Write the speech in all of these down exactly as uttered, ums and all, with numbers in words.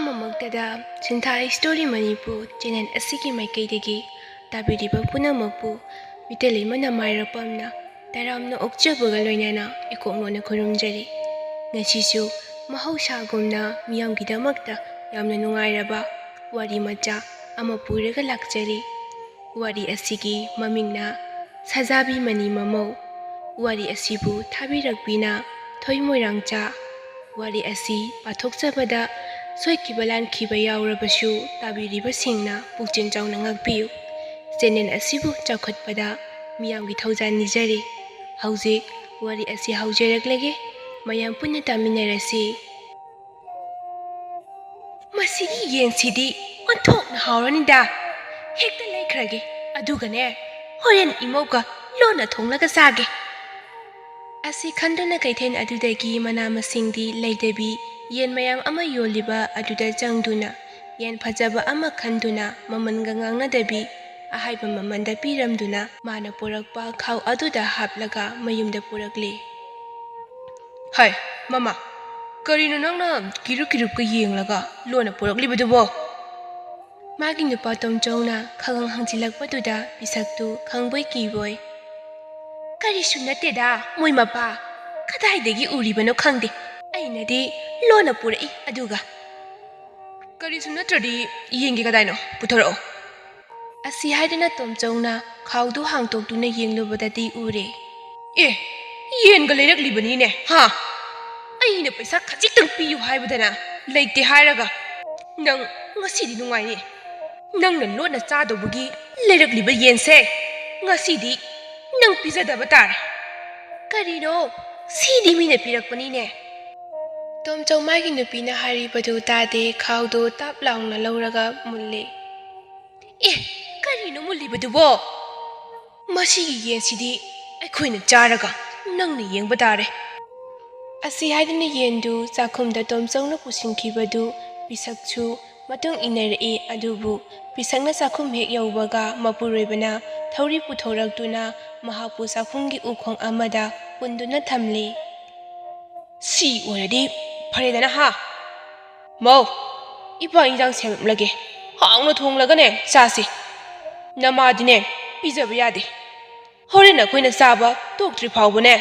ꯃꯃꯛꯇꯗ ꯁꯤꯟꯊꯥ story Manipur channel ꯑꯁꯤꯒꯤ ꯃꯥꯏꯀꯩꯗꯒꯤ ꯇꯥꯕꯤꯔꯤꯕ ꯄꯨꯝꯅꯃꯛꯄꯨ ꯃꯤꯇꯩ ꯂꯩꯃ ꯅꯃꯥꯏꯔ ꯄꯝꯅ ꯇꯔꯥꯝꯅ ꯑꯣꯛꯆꯕꯒ ꯂꯣꯏꯅꯅ ꯏꯀꯣꯛ ꯃꯣꯟꯅ ꯈꯨꯔꯨꯝꯖꯔꯤ꯫ ꯉꯁꯤꯁꯨ ꯃꯍꯧꯁꯥꯒꯨꯝꯅ ꯃꯤꯌꯥꯝꯒꯤꯗꯃꯛꯇ ꯌꯥꯝꯅ ꯅꯨꯡꯉꯥꯏꯔꯕ ꯋꯥꯔꯤ ꯃꯆꯥ ꯑꯃ ꯄꯨꯔꯒ ꯂꯥꯛꯆꯔꯤ꯫ ꯋꯥꯔꯤ ꯑꯁꯤꯒꯤ ꯃꯃꯤꯡꯅ ꯁꯖꯥꯕꯤ ꯃꯅꯤ ꯃꯃꯧ꯫ ꯋꯥꯔꯤ ꯑꯁꯤꯕꯨ ꯊꯥꯕꯤꯔꯛꯄꯤꯅ ꯊꯣꯏ ꯃꯣꯏꯔꯥꯡꯆꯥ꯫ ꯋꯥꯔꯤ ꯑꯁꯤ ꯄꯥꯊꯣꯛꯆꯕꯗ ꯁꯣꯏꯈꯤꯕ ꯂꯥꯟꯈꯤꯕ ꯌꯥꯎꯔꯕꯁꯨ ꯇꯥꯕꯤꯔꯤꯕꯁꯤꯡꯅ ꯄꯨꯛꯆꯦꯜ ꯆꯥꯎꯅ ꯉꯥꯛꯄꯤꯌꯨ꯫ ꯆꯦꯅꯦꯜ ꯑꯁꯤꯕꯨ ꯆꯥꯎꯈꯠꯄꯗ ꯃꯤꯌꯥꯝꯒꯤ ꯊꯧꯖꯥꯜ ꯅꯤꯖꯔꯤ꯫ ꯍꯧꯖꯤꯛ ꯋꯥꯔꯤ ꯑꯁꯤ ꯍꯧꯖꯔꯛꯂꯒꯦ, ꯃꯌꯥꯝ ꯄꯨꯟꯅ ꯇꯥꯃꯤꯟꯅꯔꯁꯤ꯫ ꯃꯁꯤꯒꯤ ꯌꯦꯟꯁꯤꯗꯤ ꯑꯣꯟꯊꯣꯛꯅ ꯍꯥꯎꯔꯅꯤꯗ꯫ ꯍꯦꯛꯇ ꯂꯩꯈ꯭ꯔꯒꯦ, ꯑꯗꯨꯒꯅꯦ, ꯍꯣꯔꯦꯟ ꯏꯃꯧꯒ ꯂꯣꯟꯅ ꯊꯣꯡꯂꯒ ꯆꯥꯒꯦ꯫ ꯑꯁꯤ ꯈꯟꯗꯨꯅ ꯀꯩꯊꯦꯜ ꯑꯗꯨꯗꯒꯤ ꯃꯅꯥ ꯃꯁꯤꯡꯗꯤ ꯂꯩꯗꯕꯤ, ꯌꯦꯟ ꯃꯌꯥꯝ ꯑꯃ ꯌꯣꯜꯂꯤꯕ ꯑꯗꯨꯗ ꯆꯪꯗꯨꯅ ꯌꯦꯟ ꯐꯖꯕ ꯑꯃ ꯈꯟꯗꯨꯅ ꯃꯃꯜꯒ ꯉꯥꯡꯅꯗꯕꯤ ꯑꯍꯥꯏꯕ ꯃꯃꯜꯗ ꯄꯤꯔꯝꯗꯨꯅ ꯃꯥꯅ ꯄꯨꯔꯛꯄ ꯈꯥꯎ ꯑꯗꯨꯗ ꯍꯥꯞꯂꯒ ꯃꯌꯨꯝꯗ ꯄꯨꯔꯛꯂꯤ꯫ ꯍꯥꯏ, ꯃꯃꯥ, ꯀꯔꯤꯅꯣ ꯅꯪꯅ ꯀꯤꯔꯨꯞ ꯀꯤꯔꯨꯞꯀ ꯌꯦꯡꯂꯒ ꯂꯣꯟꯅ ꯄꯨꯔꯛꯂꯤꯕꯗꯨꯕꯣ? ꯃꯥꯒꯤ ꯅꯨꯄꯥ ꯇꯣꯝꯆꯧꯅ ꯈꯒꯪ ꯍꯪꯖꯤꯜꯂꯛꯄꯗꯨꯗ ꯄꯤꯁꯛꯇꯨ ꯈꯪꯕꯣꯏ ꯀꯤꯕꯣꯏ, "ꯀꯔꯤꯁꯨ ꯅꯠꯇꯦꯗ, ꯃꯣꯏ ꯃꯄꯥ꯫ ꯀꯗꯥꯏꯗꯒꯤ ꯎꯔꯤꯕꯅꯣ ꯈꯪꯗꯦ꯫ ꯑꯩꯅꯗꯤ ꯂꯣꯟꯅ ꯄꯨꯔꯛꯏ ꯑꯗꯨꯒ꯫" "ꯀꯔꯤꯁꯨ ꯅꯠꯇ꯭ꯔꯗꯤ ꯌꯦꯡꯒꯦ, ꯀꯗꯥꯏꯅꯣ? ꯄꯨꯊꯣꯔꯛꯑꯣ꯫" ꯑꯁꯤ ꯍꯥꯏꯗꯨꯅ ꯇꯣꯝꯆꯧꯅ ꯈꯥꯎꯗꯨ ꯍꯥꯡꯇꯣꯛꯇꯨꯅ ꯌꯦꯡꯂꯨꯕꯗꯗꯤ ꯎꯔꯦ꯫ "ꯑꯦ, ꯌꯦꯟꯒ ꯂꯩꯔꯛꯂꯤꯕꯅꯤꯅꯦ, ꯍꯥ? ꯑꯩꯅ ꯄꯩꯁꯥ ꯈꯖꯤꯛꯇꯪ ꯄꯤꯌꯨ ꯍꯥꯏꯕꯗꯅ ꯂꯩꯇꯦ ꯍꯥꯏꯔꯒ꯫ ꯅꯪ ꯉꯁꯤꯗꯤ ꯅꯨꯡꯉꯥꯏꯅꯤ꯫ ꯅꯪꯅ ꯂꯣꯟꯅ ꯆꯥꯗꯧꯕꯒꯤ ꯂꯩꯔꯛꯂꯤꯕ ꯌꯦꯟꯁꯦ ꯉꯁꯤꯗꯤ ꯅꯪ ꯄꯤꯖꯗꯕ ꯇꯥꯔꯦ꯫" "ꯀꯔꯤꯅꯣ? ꯁꯤꯗꯤ ꯃꯤꯅ ꯄꯤꯔꯛꯄꯅꯤꯅꯦ꯫" ꯇꯣꯝꯆꯧ ꯃꯥꯒꯤ ꯅꯨꯄꯤꯅ ꯍꯥꯏꯔꯤꯕꯗꯨ ꯇꯥꯗꯦ, ꯈꯥꯎꯗꯨ ꯇꯥꯞ ꯂꯥꯎꯅ ꯂꯧꯔꯒ ꯃꯨꯜꯂꯦ꯫ "ꯑꯦ, ꯀꯔꯤꯅꯣ ꯃꯨꯜꯂꯤꯕꯗꯨꯕꯣ? ꯃꯁꯤꯒꯤ ꯌꯦꯟꯁꯤꯗꯤ ꯑꯩꯈꯣꯏꯅ ꯆꯥꯔꯒ ꯅꯪꯅ ꯌꯦꯡꯕ ꯇꯥꯔꯦ꯫" ꯑꯁꯤ ꯍꯥꯏꯗꯨꯅ ꯌꯦꯟꯗꯨ ꯆꯥꯛꯈꯨꯝꯗ ꯇꯣꯝꯆꯧꯅ ꯄꯨꯁꯤꯟꯈꯤꯕꯗꯨ ꯄꯤꯁꯛꯁꯨ ꯃꯇꯨꯡ ꯏꯟꯅꯔꯛꯏ꯫ ꯑꯗꯨꯕꯨ ꯄꯤꯁꯛꯅ ꯆꯥꯛꯈꯨꯝ ꯍꯦꯛ ꯌꯧꯕꯒ ꯃꯄꯨꯔꯣꯏꯕꯅ ꯊꯧꯔꯤ ꯄꯨꯊꯣꯔꯛꯇꯨꯅ ꯃꯍꯥꯛꯄꯨ ꯆꯥꯛꯈꯨꯝꯒꯤ ꯎꯈꯣꯡ ꯑꯃꯗ ꯄꯨꯟꯗꯨꯅ ꯊꯝꯂꯤ꯫ "ꯁꯤ ꯑꯣꯏꯔꯗꯤ ꯐꯔꯦꯗꯅ ꯍꯥ? ꯃꯧ, "ꯏꯄꯥ ꯏꯟꯖꯥꯡ ꯁꯦꯝꯂꯒꯦ, ꯍꯥꯎꯅ ꯊꯣꯡꯂꯒꯅꯦ ꯆꯥꯁꯤ꯫ ꯅꯃꯥꯗꯤꯅꯦ ꯄꯤꯖꯕ ꯌꯥꯗꯦ꯫ ꯍꯣꯔꯦꯟ ꯑꯩꯈꯣꯏꯅ ꯆꯥꯕ ꯇꯣꯛꯇ꯭ꯔꯤ ꯐꯥꯎꯕꯅꯦ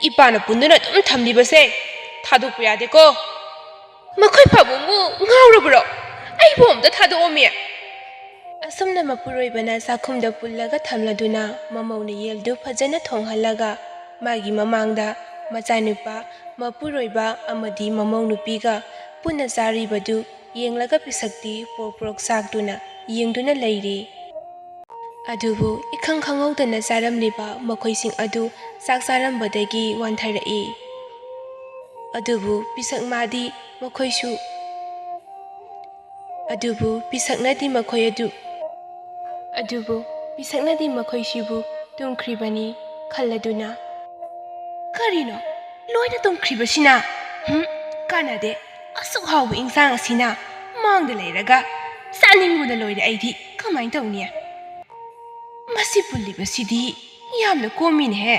ꯏꯄꯥꯅ ꯄꯨꯟꯗꯨꯅ ꯑꯗꯨꯝ ꯊꯝꯂꯤꯕꯁꯦ ꯊꯥꯗꯣꯛꯄ ꯌꯥꯗꯦꯀꯣ꯫ ꯃꯈꯣꯏ ꯐꯥꯎꯕꯕꯨ ꯉꯥꯎꯔꯕ꯭ꯔꯣ? ꯑꯩꯕꯨ ꯑꯝꯇ ꯊꯥꯗꯣꯛꯑꯝꯃꯤ!" ꯑꯁꯨꯝꯅ ꯃꯄꯨꯔꯣꯏꯕꯅ ꯆꯥꯛꯈꯨꯝꯗ ꯄꯨꯜꯂꯒ ꯊꯝꯂꯗꯨꯅ ꯃꯃꯧꯅ ꯌꯦꯟꯗꯨ ꯐꯖꯅ ꯊꯣꯡꯍꯜꯂꯒ ꯃꯥꯒꯤ ꯃꯃꯥꯡꯗ ꯃꯆꯥꯅꯨꯄꯥ, ꯃꯄꯨꯔꯣꯏꯕ ꯑꯃꯗꯤ ꯃꯃꯧ ꯅꯨꯄꯤꯒ ꯄꯨꯟꯅ ꯆꯥꯔꯤꯕꯗꯨ ꯌꯦꯡꯂꯒ ꯄꯤꯁꯛꯇꯤ ꯄ꯭ꯔꯣꯛ ꯄ꯭ꯔꯣꯛ ꯆꯥꯛꯇꯨꯅ ꯌꯦꯡꯗꯨꯅ ꯂꯩꯔꯤ꯫ ꯑꯗꯨꯕꯨ ꯏꯈꯪ ꯈꯪꯍꯧꯗꯅ ꯆꯥꯔꯝꯂꯤꯕ ꯃꯈꯣꯏꯁꯤꯡ ꯑꯗꯨ ꯆꯥꯛ ꯆꯥꯔꯝꯕꯗꯒꯤ ꯋꯥꯟꯊꯔꯛꯏ꯫ ꯑꯗꯨꯕꯨ ꯄꯤꯁꯛ ꯃꯥꯗꯤ ꯃꯈꯣꯏꯁꯨ ꯑꯗꯨꯕꯨ ꯄꯤꯁꯛꯅꯗꯤ ꯃꯈꯣꯏ ꯑꯗꯨ ꯑꯗꯨꯕꯨ ꯄꯤꯁꯛꯅꯗꯤ ꯃꯈꯣꯏꯁꯤꯕꯨ ꯇꯨꯝꯈ꯭ꯔꯤꯕꯅꯤ ꯈꯜꯂꯗꯨꯅ, "ꯀꯔꯤꯅꯣ ꯂꯣꯏꯅ ꯇꯨꯝꯈ꯭ꯔꯤꯕꯁꯤꯅ? ꯍꯨꯝ, ꯀꯥꯟꯅꯗꯦ꯫ ꯑꯁꯨꯛ ꯍꯥꯎꯕ ꯏꯟꯁꯥꯡ ꯑꯁꯤꯅ ꯃꯥꯡꯗ ꯂꯩꯔꯒ ꯆꯥꯅꯤꯡꯕꯅ ꯂꯣꯏꯔꯦ ꯑꯩꯗꯤ꯫ ꯀꯃꯥꯏꯅ ꯇꯧꯅꯤ? ꯃꯁꯤ ꯄꯨꯜꯂꯤꯕꯁꯤꯗꯤ ꯌꯥꯝꯅ ꯀꯣꯝꯃꯤꯅꯦꯍꯦ!"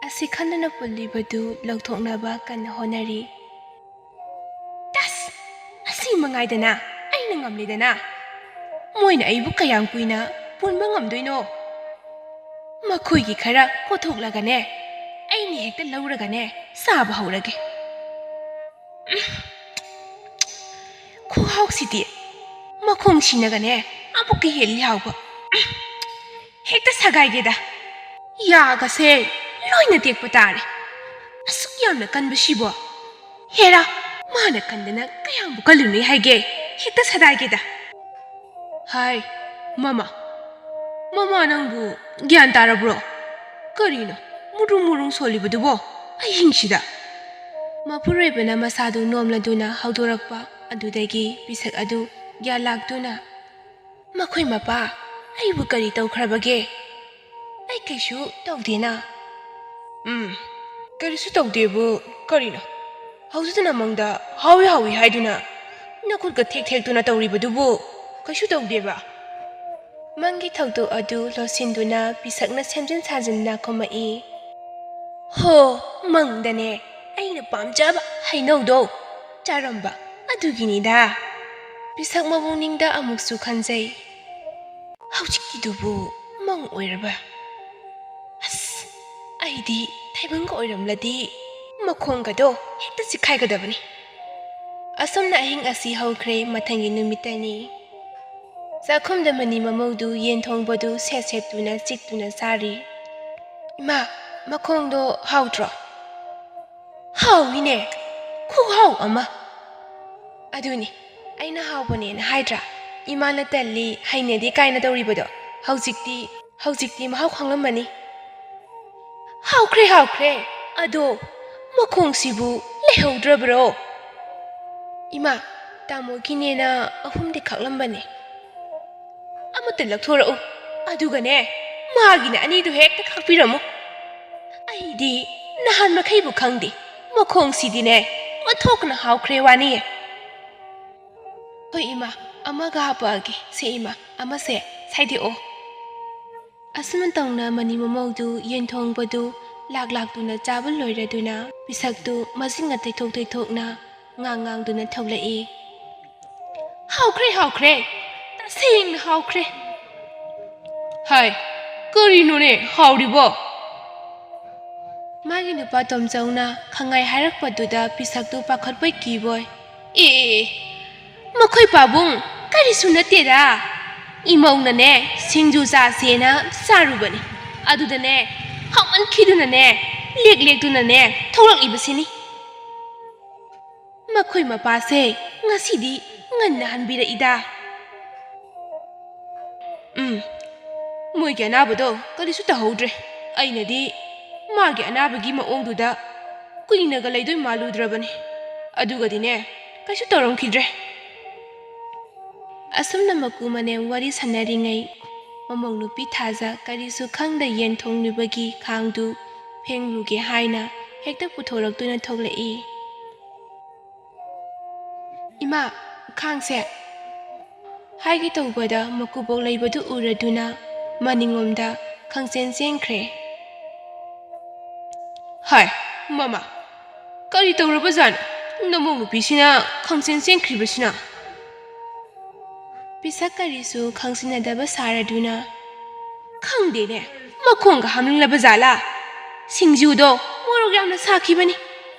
ꯑꯁꯤ ꯈꯟꯗꯨꯅ ꯄꯨꯜꯂꯤꯕꯗꯨ ꯂꯧꯊꯣꯛꯅꯕ ꯀꯟꯅ ꯍꯣꯠꯅꯔꯤ꯫ "ꯇꯁ! ꯑꯁꯤ ꯃꯉꯥꯏꯗꯅ ꯑꯩꯅ ꯉꯝꯂꯦꯗꯅ꯫ ꯃꯣꯏꯅ ꯑꯩꯕꯨ ꯀꯌꯥꯝ ꯀꯨꯏꯅ ꯄꯨꯟꯕ ꯉꯝꯗꯣꯏꯅꯣ? ꯃꯈꯣꯏꯒꯤ ꯈꯔ ꯀꯣꯊꯣꯛꯂꯒꯅꯦ, ꯑꯩꯅ ꯍꯦꯛꯇ ꯂꯧꯔꯒꯅꯦ ꯆꯥꯕ ꯍꯧꯔꯒꯦ꯫ ꯎꯝ꯫ ꯈꯨꯍꯥꯎꯁꯤꯗꯤ ꯃꯈꯣꯡꯁꯤꯅꯒꯅꯦ ꯑꯃꯨꯛꯀ ꯍꯦꯜꯂꯤ ꯍꯥꯎꯕ꯫ ꯎꯝ꯫ ꯍꯦꯛꯇ ꯁꯒꯥꯏꯒꯦꯗ꯫ ꯌꯥꯒꯁꯦ ꯂꯣꯏꯅ ꯇꯦꯛꯄ ꯇꯥꯔꯦ꯫ ꯑꯁꯨꯛ ꯌꯥꯝꯅ ꯀꯟꯕꯁꯤꯕꯣ꯫ ꯍꯦꯔꯥ, ꯃꯥꯅ ꯀꯟꯗꯅ ꯀꯌꯥꯝꯕꯨ ꯀꯜꯂꯨꯅꯤ ꯍꯥꯏꯒꯦ? ꯍꯦꯛꯇ ꯁꯒꯥꯏꯒꯦꯗ꯫ ꯍꯥꯏ, ꯃꯃꯥ, ꯃꯃꯥ, ꯅꯪꯕꯨ ꯒ꯭ꯌꯥꯟ ꯇꯥꯔꯕ꯭ꯔꯣ? ꯀꯔꯤꯅꯣ ꯃꯨꯔꯨꯝ ꯃꯨꯔꯨꯝ ꯁꯣꯜꯂꯤꯕꯗꯨꯕꯣ ꯑꯍꯤꯡꯁꯤꯗ?" ꯃꯄꯨꯔꯣꯏꯕꯅ ꯃꯁꯥꯗꯨ ꯅꯣꯝꯂꯗꯨꯅ ꯍꯧꯗꯣꯔꯛꯄ ꯑꯗꯨꯗꯒꯤ ꯄꯤꯁꯛ ꯑꯗꯨ ꯒ꯭ꯌꯥꯟ ꯂꯥꯛꯇꯨꯅ, "ꯃꯈꯣꯏ ꯃꯄꯥ, ꯑꯩꯕꯨ ꯀꯔꯤ ꯇꯧꯈ꯭ꯔꯕꯒꯦ? ꯑꯩ ꯀꯩꯁꯨ ꯇꯧꯗꯦꯅ꯫" "ꯎꯝ, ꯀꯔꯤꯁꯨ ꯇꯧꯗꯦꯕꯨ ꯀꯔꯤꯅꯣ? ꯍꯧꯖꯤꯛꯇꯅ ꯃꯪꯗ ꯍꯥꯎꯏ ꯍꯥꯎꯏ ꯍꯥꯏꯗꯨꯅ ꯅꯈꯨꯠꯀ ꯊꯦꯛ ꯊꯦꯛꯇꯨꯅ ꯇꯧꯔꯤꯕꯗꯨꯕꯨ ꯀꯩꯁꯨ ꯇꯧꯗꯦꯕ?" ꯃꯪꯒꯤ ꯊꯧꯗꯣꯛ ꯑꯗꯨ ꯂꯣꯠꯁꯤꯟꯗꯨꯅ ꯄꯤꯁꯛꯅ ꯁꯦꯝꯖꯤꯟ ꯁꯥꯖꯤꯟꯅ ꯈꯨꯝꯃꯛꯏ꯫ "ꯍꯣ, ꯃꯪꯗꯅꯦ ꯑꯩꯅ ꯄꯥꯝꯖꯕ ꯍꯩꯅꯧꯗꯣ ꯆꯥꯔꯝꯕ꯫ ꯑꯗꯨꯒꯤꯅꯤꯗ꯫ ꯄꯤꯁꯛ ꯃꯄꯨꯛꯅꯤꯡꯗ ꯑꯃꯨꯛꯁꯨ ꯈꯟꯖꯩ, "ꯍꯧꯖꯤꯛꯀꯤꯗꯨꯕꯨ ꯃꯪ ꯑꯣꯏꯔꯕ? ꯑꯁ, ꯑꯩꯗꯤ ꯇꯥꯏꯕꯪꯒ ꯑꯣꯏꯔꯝꯂꯗꯤ ꯃꯈꯣꯡꯒꯗꯣ ꯍꯦꯛꯇ ꯆꯤꯛꯈꯥꯏꯒꯗꯕꯅꯤ꯫" ꯑꯁꯨꯝꯅ ꯑꯍꯤꯡ ꯑꯁꯤ ꯍꯧꯈ꯭ꯔꯦ꯫ ꯃꯊꯪꯒꯤ ꯅꯨꯃꯤꯠꯇꯅꯤ꯫ ꯆꯥꯛꯈꯨꯝꯗ ꯃꯅꯤ ꯃꯃꯧꯗꯨ ꯌꯦꯟ ꯊꯣꯡꯕꯗꯨ ꯁꯦꯠ ꯁꯦꯠꯇꯨꯅ ꯆꯤꯛꯇꯨꯅ ꯆꯥꯔꯤ꯫ "ꯏꯃꯥ, ꯃꯈꯣꯡꯗꯣ ꯍꯥꯎꯇ꯭ꯔꯣ?" "ꯍꯥꯎꯏꯅꯦ, ꯈꯨꯍꯥꯎ ꯑꯃ!" "ꯑꯗꯨꯅꯤ, ꯑꯩꯅ ꯍꯥꯎꯕꯅꯦꯅ ꯍꯥꯏꯗ꯭ꯔꯥ? ꯏꯃꯥꯅ ꯇꯜꯂꯤ, ꯍꯩꯅꯗꯦ ꯀꯥꯏꯅ ꯇꯧꯔꯤꯕꯗꯣ ꯍꯧꯖꯤꯛꯇꯤ, ꯍꯧꯖꯤꯛꯇꯤ ꯃꯍꯥꯎ ꯈꯪꯂꯝꯃꯅꯤ꯫" "ꯍꯥꯎꯈ꯭ꯔꯦ, ꯍꯥꯎꯈ꯭ꯔꯦ꯫ ꯑꯗꯣ ꯃꯈꯣꯡꯁꯤꯕꯨ ꯂꯩꯍꯧꯗ꯭ꯔꯕ꯭ꯔꯣ?" "ꯏꯃꯥ, ꯇꯥꯃꯣꯒꯤꯅꯦꯅ ꯑꯍꯨꯝꯗꯤ ꯈꯥꯛꯂꯝꯕꯅꯦ꯫ ꯑꯃꯠꯇ ꯂꯧꯊꯣꯔꯛꯎ꯫ ꯑꯗꯨꯒꯅꯦ, ꯃꯥꯒꯤꯅ ꯑꯅꯤꯗꯨ ꯍꯦꯛꯇ ꯈꯥꯛꯄꯤꯔꯝꯃꯨ꯫ ꯑꯩꯗꯤ ꯅꯍꯥꯟ ꯃꯈꯩꯕꯨ ꯈꯪꯗꯦ, ꯃꯈꯣꯡꯁꯤꯗꯤꯅꯦ, ꯑꯣꯟꯊꯣꯛꯅ ꯍꯥꯎꯈ꯭ꯔꯦ ꯋꯥꯅꯤꯌꯦ꯫" "ꯍꯣꯏ ꯏꯃꯥ, ꯑꯃꯒ ꯍꯥꯞꯄꯛꯑꯒꯦ꯫ ꯁꯦ ꯏꯃꯥ, ꯑꯃꯁꯦ ꯁꯥꯏꯗꯦꯛꯑꯣ꯫" ꯑꯁꯨꯝꯅ ꯇꯧꯅ ꯃꯅꯤ ꯃꯃꯧꯗꯨ ꯌꯦꯟ ꯊꯣꯡꯕꯗꯨ ꯂꯥꯛ ꯂꯥꯛꯇꯨꯅ ꯆꯥꯕ ꯂꯣꯏꯔꯗꯨꯅ, ꯄꯤꯁꯛꯇꯨ ꯃꯆꯤꯟꯒ ꯇꯩꯊꯣꯛ ꯇꯩꯊꯣꯛꯅ ꯉꯥꯡ ꯉꯥꯡꯗꯨꯅ ꯊꯣꯛꯂꯛꯏ꯫ "ꯍꯥꯎꯈ꯭ꯔꯦ, ꯍꯥꯎꯈ꯭ꯔꯦ꯫ ꯇꯁꯦꯡꯅ ꯍꯥꯎꯈ꯭ꯔꯦ꯫" "ꯍꯥꯏ, ꯀꯔꯤꯅꯣꯅꯦ ꯍꯥꯎꯔꯤꯕꯣ?" ꯃꯥꯒꯤ ꯅꯨꯄꯥ ꯇꯣꯝꯆꯧꯅ ꯈꯪꯉꯥꯏ ꯍꯥꯏꯔꯛꯄꯗꯨꯗ ꯄꯤꯁꯛꯇꯨ ꯄꯥꯈꯠꯄꯣꯏ ꯀꯤꯕꯣꯏ, "ꯑꯦ, ꯑꯦ, ꯑꯦ, ꯃꯈꯣꯏ ꯄꯥꯕꯨꯡ, ꯀꯔꯤꯁꯨ ꯅꯠꯇꯦꯗ꯫ ꯏꯃꯧꯅꯅꯦ, ꯁꯤꯡꯖꯨ ꯆꯥꯁꯦꯅ ꯆꯥꯔꯨꯕꯅꯤ꯫ ꯑꯗꯨꯗꯅꯦ, ꯍꯥꯎꯃꯟꯈꯤꯗꯨꯅꯅꯦ, ꯂꯦꯛ ꯂꯦꯛꯇꯨꯅꯅꯦ ꯊꯣꯛꯂꯛꯂꯤꯕꯁꯤꯅꯤ꯫ ꯃꯈꯣꯏ ꯃꯄꯥꯁꯦ ꯉꯁꯤꯗꯤ ꯉꯟꯅ ꯍꯟꯕꯤꯔꯛꯏꯗ꯫" "ꯎꯝ, ꯃꯣꯏꯒꯤ ꯑꯅꯥꯕꯗꯣ ꯀꯔꯤꯁꯨ ꯇꯧꯍꯧꯗ꯭ꯔꯦ꯫ ꯑꯩꯅꯗꯤ ꯃꯥꯒꯤ ꯑꯅꯥꯕꯒꯤ ꯃꯑꯣꯡꯗꯨꯗ ꯀꯨꯏꯅꯒ ꯂꯩꯗꯣꯏ ꯃꯥꯜꯂꯨꯗ꯭ꯔꯕꯅꯤ꯫ ꯑꯗꯨꯒꯗꯤꯅꯦ, ꯀꯩꯁꯨ ꯇꯧꯔꯝꯈꯤꯗ꯭ꯔꯦ꯫" ꯑꯁꯨꯝꯅ ꯃꯀꯨ ꯃꯅꯦꯝ ꯋꯥꯔꯤ ꯁꯥꯟꯅꯔꯤꯉꯩ, ꯃꯃꯧ ꯅꯨꯄꯤ ꯊꯥꯖ ꯀꯔꯤꯁꯨ ꯈꯪꯗ ꯌꯦꯟ ꯊꯣꯡꯂꯤꯕꯒꯤ ꯈꯥꯡꯗꯨ ꯐꯦꯡꯂꯨꯒꯦ ꯍꯥꯏꯅ ꯍꯦꯛꯇ ꯄꯨꯊꯣꯔꯛꯇꯨꯅ ꯊꯣꯛꯂꯛꯏ꯫ "ꯏꯃꯥ, ꯈꯥꯡꯁꯦ!" ꯍꯥꯏꯒꯦ ꯇꯧꯕꯗ ꯃꯀꯨꯕꯣꯛ ꯂꯩꯕꯗꯨ ꯎꯔꯗꯨꯅ ꯃꯅꯤꯡꯂꯣꯝꯗ ꯈꯪꯆꯦꯟ ꯆꯦꯟꯈ꯭ꯔꯦ꯫ "ꯍꯥꯏ, ꯃꯃꯥ, ꯀꯔꯤ ꯇꯧꯔꯕꯖꯥꯠꯅꯣ? ꯅꯃꯧ ꯅꯨꯄꯤꯁꯤꯅ ꯈꯪꯆꯦꯟ ꯆꯦꯟꯈ꯭ꯔꯤꯕꯁꯤꯅ꯫ ꯄꯤꯁꯛ ꯀꯔꯤꯁꯨ ꯈꯪꯖꯤꯟꯅꯗꯕ ꯁꯥꯔꯗꯨꯅ, "ꯈꯪꯗꯦꯅꯦ, ꯃꯈꯣꯡꯒ ꯍꯥꯝꯅꯤꯡꯂꯕ ꯖꯥꯠꯂꯥ? ꯁꯤꯡꯖꯨꯗꯣ ꯃꯣꯔꯣꯛ ꯌꯥꯝꯅ ꯁꯥꯈꯤꯕꯅꯤ꯫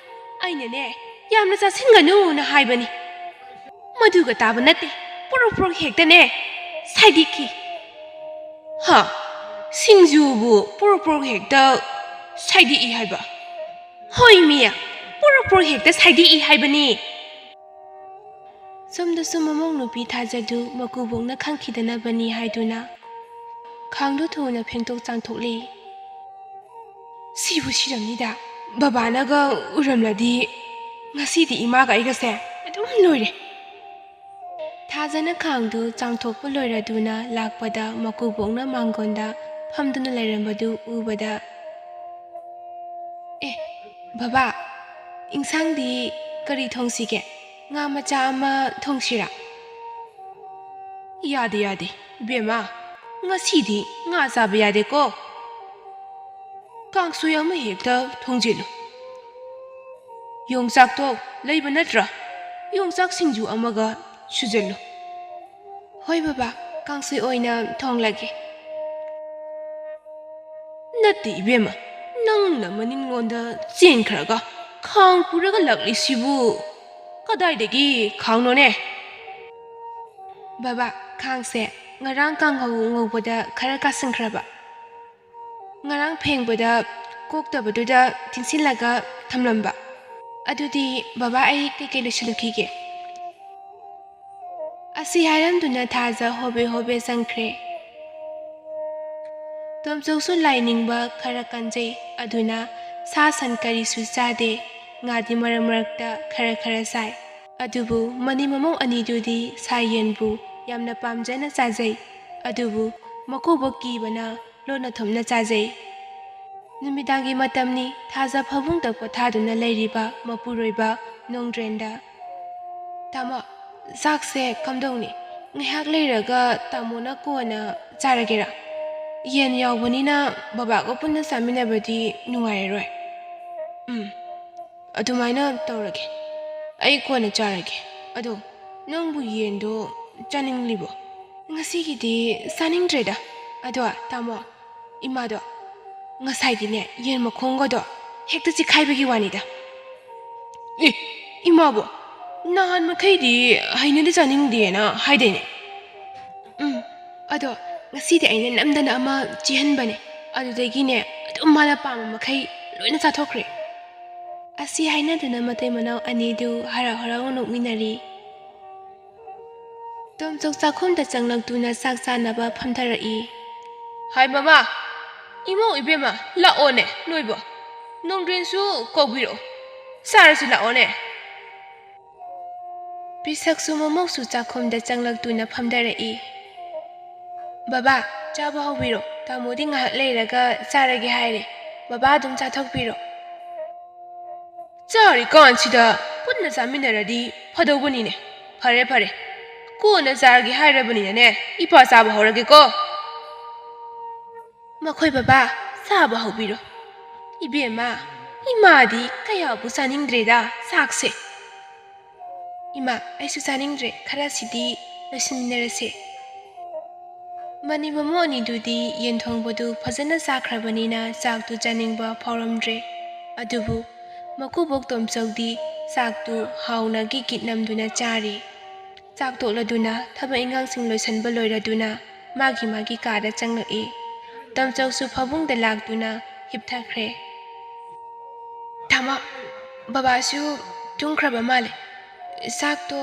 ꯑꯩꯅꯅꯦ, ꯌꯥꯝꯅ ꯆꯥꯁꯤꯟꯒꯅꯨꯅ ꯍꯥꯏꯕꯅꯤ꯫ ꯃꯗꯨꯒ ꯇꯥꯕ ꯅꯠꯇꯦ, ꯄꯨꯔꯨꯞ ꯄꯨꯔꯨꯞ ꯍꯦꯛꯇꯅꯦ ꯁꯥꯏꯗꯦꯛꯈꯤ꯫" "ꯍꯥ? ꯁꯤꯡꯖꯨꯕꯨ ꯄꯨꯔꯨꯞ ꯄꯨꯔꯨꯞ ꯍꯦꯛꯇ ꯁꯥꯏꯗꯦꯛꯏ ꯍꯥꯏꯕ?" "ꯍꯣꯏ ꯃꯤ, ꯄꯨꯔꯨꯞ ꯄꯨꯔꯨꯞ ꯍꯦꯛꯇ ꯁꯥꯏꯗꯦꯛꯏ ꯍꯥꯏꯕꯅꯤ꯫" ꯁꯣꯝꯗꯁꯨ ꯃꯃꯧ ꯅꯨꯄꯤ ꯊꯥꯖꯗꯨ ꯃꯀꯨꯕꯣꯛꯅ ꯈꯪꯈꯤꯗꯅꯕꯅꯤ ꯍꯥꯏꯗꯨꯅ ꯈꯥꯡꯗꯨ ꯊꯨꯅ ꯐꯦꯡꯗꯣꯛ ꯆꯥꯝꯊꯣꯛꯂꯤ꯫ "ꯁꯤꯕꯨ ꯁꯤꯔꯝꯅꯤꯗ, ꯕꯕꯥꯅꯒ ꯎꯔꯝꯂꯗꯤ ꯉꯁꯤꯗꯤ ꯏꯃꯥꯒ ꯑꯩꯒꯁꯦ ꯑꯗꯨꯝ ꯂꯣꯏꯔꯦ꯫" ꯊꯥꯖꯅ ꯈꯥꯡꯗꯨ ꯆꯥꯝꯊꯣꯛꯄ ꯂꯣꯏꯔꯗꯨꯅ ꯂꯥꯛꯄꯗ ꯃꯀꯨꯕꯣꯛꯅ ꯃꯥꯡꯒꯣꯟꯗ ꯐꯝꯗꯨꯅ ꯂꯩꯔꯝꯕꯗꯨ ꯎꯕꯗ, "ꯑꯦ, ꯕꯕꯥ, ꯏꯟꯁꯥꯡꯗꯤ ꯀꯔꯤ ꯊꯣꯡꯁꯤꯒꯦ? ꯉꯥ ꯃꯆꯥ ꯑꯃ ꯊꯣꯡꯁꯤꯔꯥ?" "ꯌꯥꯗꯦ, ꯌꯥꯗꯦ, ꯏꯕꯦꯝꯃ, ꯉꯁꯤꯗꯤ ꯉꯥ ꯆꯥꯕ ꯌꯥꯗꯦꯀꯣ꯫ ꯀꯥꯡꯁꯣꯏ ꯑꯃ ꯍꯦꯛꯇ ꯊꯣꯡꯖꯤꯜꯂꯨ꯫ ꯌꯣꯡꯆꯥꯛꯇꯣ ꯂꯩꯕ ꯅꯠꯇ꯭ꯔꯥ? ꯌꯣꯡꯆꯥꯛ ꯁꯤꯡꯖꯨ ꯑꯃꯒ ꯁꯨꯖꯜꯂꯨ꯫" "ꯍꯣꯏ ꯕꯕꯥ, ꯀꯥꯡꯁꯣꯏ ꯑꯣꯏꯅ ꯊꯣꯡꯂꯒꯦ꯫" "ꯅꯠꯇꯦ ꯏꯕꯦꯝꯃ, ꯅꯪꯅ ꯃꯅꯤꯡꯂꯣꯝꯗ ꯆꯦꯟꯈ꯭ꯔꯒ ꯈꯥꯡ ꯄꯨꯔꯒ ꯂꯥꯛꯂꯤꯁꯤꯕꯨ ꯀꯗꯥꯏꯗꯒꯤ ꯈꯥꯡꯅꯣꯅꯦ?" "ꯕꯕꯥ, ꯈꯥꯡꯁꯦ ꯉꯔꯥꯡ ꯀꯥꯡꯍꯧ ꯉꯧꯕꯗ ꯈꯔ ꯀꯥꯁꯤꯟꯈ꯭ꯔꯕ, ꯉꯔꯥꯡ ꯐꯦꯡꯕꯗ ꯀꯣꯛꯇꯕꯗꯨꯗ ꯇꯤꯡꯁꯤꯜꯂꯒ ꯊꯝꯂꯝꯕ꯫ ꯑꯗꯨꯗꯤ ꯕꯕꯥ, ꯑꯩ ꯀꯩꯀꯩ ꯂꯣꯏꯁꯤꯜꯂꯨꯈꯤꯒꯦ꯫" ꯑꯁꯤ ꯍꯥꯏꯔꯝꯗꯨꯅ ꯊꯥꯖ ꯍꯣꯕꯦ ꯍꯣꯕꯦ ꯆꯪꯈ꯭ꯔꯦ꯫ ꯇꯣꯝꯆꯧꯁꯨ ꯂꯥꯏꯅꯤꯡꯕ ꯈꯔ ꯀꯟꯖꯩ, ꯑꯗꯨꯅ ꯁꯥ ꯁꯟ ꯀꯔꯤꯁꯨ ꯆꯥꯗꯦ꯫ ꯉꯥꯗꯤ ꯃꯔꯛ ꯃꯔꯛꯇ ꯈꯔ ꯈꯔ ꯆꯥꯏ꯫ ꯑꯗꯨꯕꯨ ꯃꯅꯤ ꯃꯃꯧ ꯑꯅꯤꯗꯨꯗꯤ ꯁꯥ ꯌꯦꯟꯕꯨ ꯌꯥꯝꯅ ꯄꯥꯝꯖꯅ ꯆꯥꯖꯩ꯫ ꯑꯗꯨꯕꯨ ꯃꯀꯨꯕꯣꯛ ꯀꯤꯕꯅ ꯂꯣꯟꯅ ꯊꯨꯞꯅ ꯆꯥꯖꯩ꯫ ꯅꯨꯃꯤꯗꯥꯡꯒꯤ ꯃꯇꯝꯅꯤ꯫ ꯊꯥꯖ ꯐꯃꯨꯡꯗ ꯄꯣꯊꯥꯗꯨꯅ ꯂꯩꯔꯤꯕ ꯃꯄꯨꯔꯣꯏꯕ ꯅꯣꯡꯗ꯭ꯔꯦꯟꯗ, "ꯇꯥꯃꯣ, ꯆꯥꯛꯁꯦ ꯀꯝꯗꯧꯅꯤ? ꯉꯥꯏꯍꯥꯛ ꯂꯩꯔꯒ ꯇꯥꯃꯣꯅ ꯀꯣꯟꯅ ꯆꯥꯔꯒꯦꯔꯥ? ꯌꯦꯟ ꯌꯥꯎꯕꯅꯤꯅ ꯕꯕꯥꯒ ꯄꯨꯟꯅ ꯆꯥꯃꯤꯟꯅꯕꯗꯤ ꯅꯨꯡꯉꯥꯏꯔꯔꯣꯏ꯫" "ꯎꯝ, ꯑꯗꯨꯃꯥꯏꯅ ꯇꯧꯔꯒꯦ꯫ ꯑꯩ ꯀꯣꯟꯅ ꯆꯥꯔꯒꯦ꯫ ꯑꯗꯣ ꯅꯪꯕꯨ ꯌꯦꯟꯗꯣ ꯆꯥꯅꯤꯡꯂꯤꯕꯣ? ꯉꯁꯤꯒꯤꯗꯤ ꯆꯥꯅꯤꯡꯗ꯭ꯔꯦꯗ꯫ ꯑꯗꯣ ꯇꯥꯃꯣ, ꯏꯃꯥꯗꯣ ꯉꯁꯥꯏꯗꯤꯅꯦ, ꯌꯦꯟ ꯃꯈꯣꯡꯒꯗꯣ ꯍꯦꯛꯇ ꯆꯤꯈꯥꯏꯕꯒꯤ ꯋꯥꯅꯤꯗ꯫ ꯑꯦ, ꯏꯃꯥꯕꯣ, ꯅꯍꯥꯟ ꯃꯈꯩꯗꯤ ꯍꯩꯅꯗꯤ ꯆꯥꯅꯤꯡꯗꯦꯅ ꯍꯥꯏꯗꯥꯏꯅꯦ? ꯎꯝ, ꯑꯗꯣ ꯉꯁꯤꯗꯤ ꯑꯩꯅ ꯅꯝꯗꯅ ꯑꯃ ꯆꯤꯍꯟꯕꯅꯦ꯫ ꯑꯗꯨꯗꯒꯤꯅꯦ, ꯑꯗꯨꯝ ꯃꯥꯅ ꯄꯥꯝꯕ ꯃꯈꯩ ꯂꯣꯏꯅ ꯆꯥꯊꯣꯛꯈ꯭ꯔꯦ꯫ ꯑꯁꯤ ꯍꯥꯏꯅꯗꯨꯅ ꯃꯇꯩ ꯃꯅꯥꯎ ꯑꯅꯤꯗꯨ ꯍꯔꯥꯎ ꯍꯔꯥꯎ ꯅꯣꯛꯃꯤꯟꯅꯔꯤ꯫ ꯇꯣꯝꯆꯧ ꯆꯥꯛꯈꯨꯝꯗ ꯆꯪꯂꯛꯇꯨꯅ ꯆꯥꯛ ꯆꯥꯅꯕ ꯐꯝꯊꯔꯛꯏ꯫ ꯍꯥꯏ ꯃꯃꯥ, ꯏꯃꯧ ꯏꯕꯦꯝꯃ, ꯂꯥꯛꯑꯣꯅꯦ ꯅꯣꯏꯕꯣ꯫ ꯅꯣꯡꯗ꯭ꯔꯦꯟꯁꯨ ꯀꯧꯕꯤꯔꯛꯑꯣ, ꯆꯥꯔꯁꯤ ꯂꯥꯛꯑꯣꯅꯦ꯫ ꯄꯤꯁꯛꯁꯨ ꯃꯃꯧꯁꯨ ꯆꯥꯛꯈꯨꯝꯗ ꯆꯪꯂꯛꯇꯨꯅ ꯐꯝꯊꯔꯛꯏ꯫ ꯕꯕꯥ, ꯆꯥꯕ ꯍꯧꯕꯤꯔꯣ, ꯇꯥꯃꯣꯗꯤ ꯉꯥꯏꯍꯥꯛ ꯂꯩꯔꯒ ꯆꯥꯔꯒꯦ ꯍꯥꯏꯔꯦ꯫ ꯕꯕꯥ ꯑꯗꯨꯝ ꯆꯥꯊꯣꯛꯄꯤꯔꯣ꯫ ꯆꯥꯔꯤꯀꯥꯟꯁꯤꯗ ꯄꯨꯟꯅ ꯆꯥꯃꯤꯟꯅꯔꯗꯤ ꯐꯗꯧꯕꯅꯤꯅꯦ꯫ ꯐꯔꯦ ꯐꯔꯦ, ꯀꯣꯟꯅ ꯆꯥꯔꯒꯦ ꯍꯥꯏꯔꯕꯅꯤꯅꯅꯦ, ꯏꯄꯥ ꯆꯥꯕ ꯍꯧꯔꯒꯦꯀꯣ꯫ ꯃꯈꯣꯏ ꯕꯕꯥ, ꯆꯥꯕ ꯍꯧꯕꯤꯔꯣ꯫ ꯏꯕꯦꯝꯃ, ꯏꯃꯥꯗꯤ ꯀꯌꯥꯕꯨ ꯆꯥꯅꯤꯡꯗ꯭ꯔꯦꯗ ꯆꯥꯛꯁꯦ꯫ ꯏꯃꯥ, ꯑꯩꯁꯨ ꯆꯥꯅꯤꯡꯗ꯭ꯔꯦ, ꯈꯔꯁꯤꯗꯤ ꯂꯣꯏꯁꯤꯟꯃꯤꯟꯅꯔꯁꯦ꯫ ꯃꯅꯤ ꯃꯃꯧ ꯑꯅꯤꯗꯨꯗꯤ ꯌꯦꯟ ꯊꯣꯡꯕꯗꯨ ꯐꯖꯅ ꯆꯥꯈ꯭ꯔꯕꯅꯤꯅ ꯆꯥꯛꯇꯨ ꯆꯥꯅꯤꯡꯕ ꯐꯥꯎꯔꯝꯗ꯭ꯔꯦ꯫ ꯑꯗꯨꯕꯨ ꯃꯀꯨꯕꯣꯛ ꯇꯣꯝꯆꯧꯗꯤ ꯆꯥꯛꯇꯨ ꯍꯥꯎꯅ ꯒꯤꯠ ꯒꯤꯠ ꯅꯝꯗꯨꯅ ꯆꯥꯔꯤ꯫ ꯆꯥꯛ ꯇꯣꯛꯂꯗꯨꯅ ꯊꯕꯛ ꯏꯟꯈꯥꯡꯁꯤꯡ ꯂꯣꯏꯁꯤꯟꯕ ꯂꯣꯏꯔꯗꯨꯅ ꯃꯥꯒꯤ ꯃꯥꯒꯤ ꯀꯥꯗ ꯆꯪꯂꯛꯏ꯫ ꯇꯣꯝꯆꯧꯁꯨ ꯐꯃꯨꯡꯗ ꯂꯥꯛꯇꯨꯅ ꯍꯤꯞꯊꯈ꯭ꯔꯦ꯫ ꯇꯥꯃꯣ, ꯕꯕꯥꯁꯨ ꯇꯨꯝꯈ꯭ꯔꯕ ꯃꯥꯜꯂꯦ꯫ ꯆꯥꯛꯇꯣ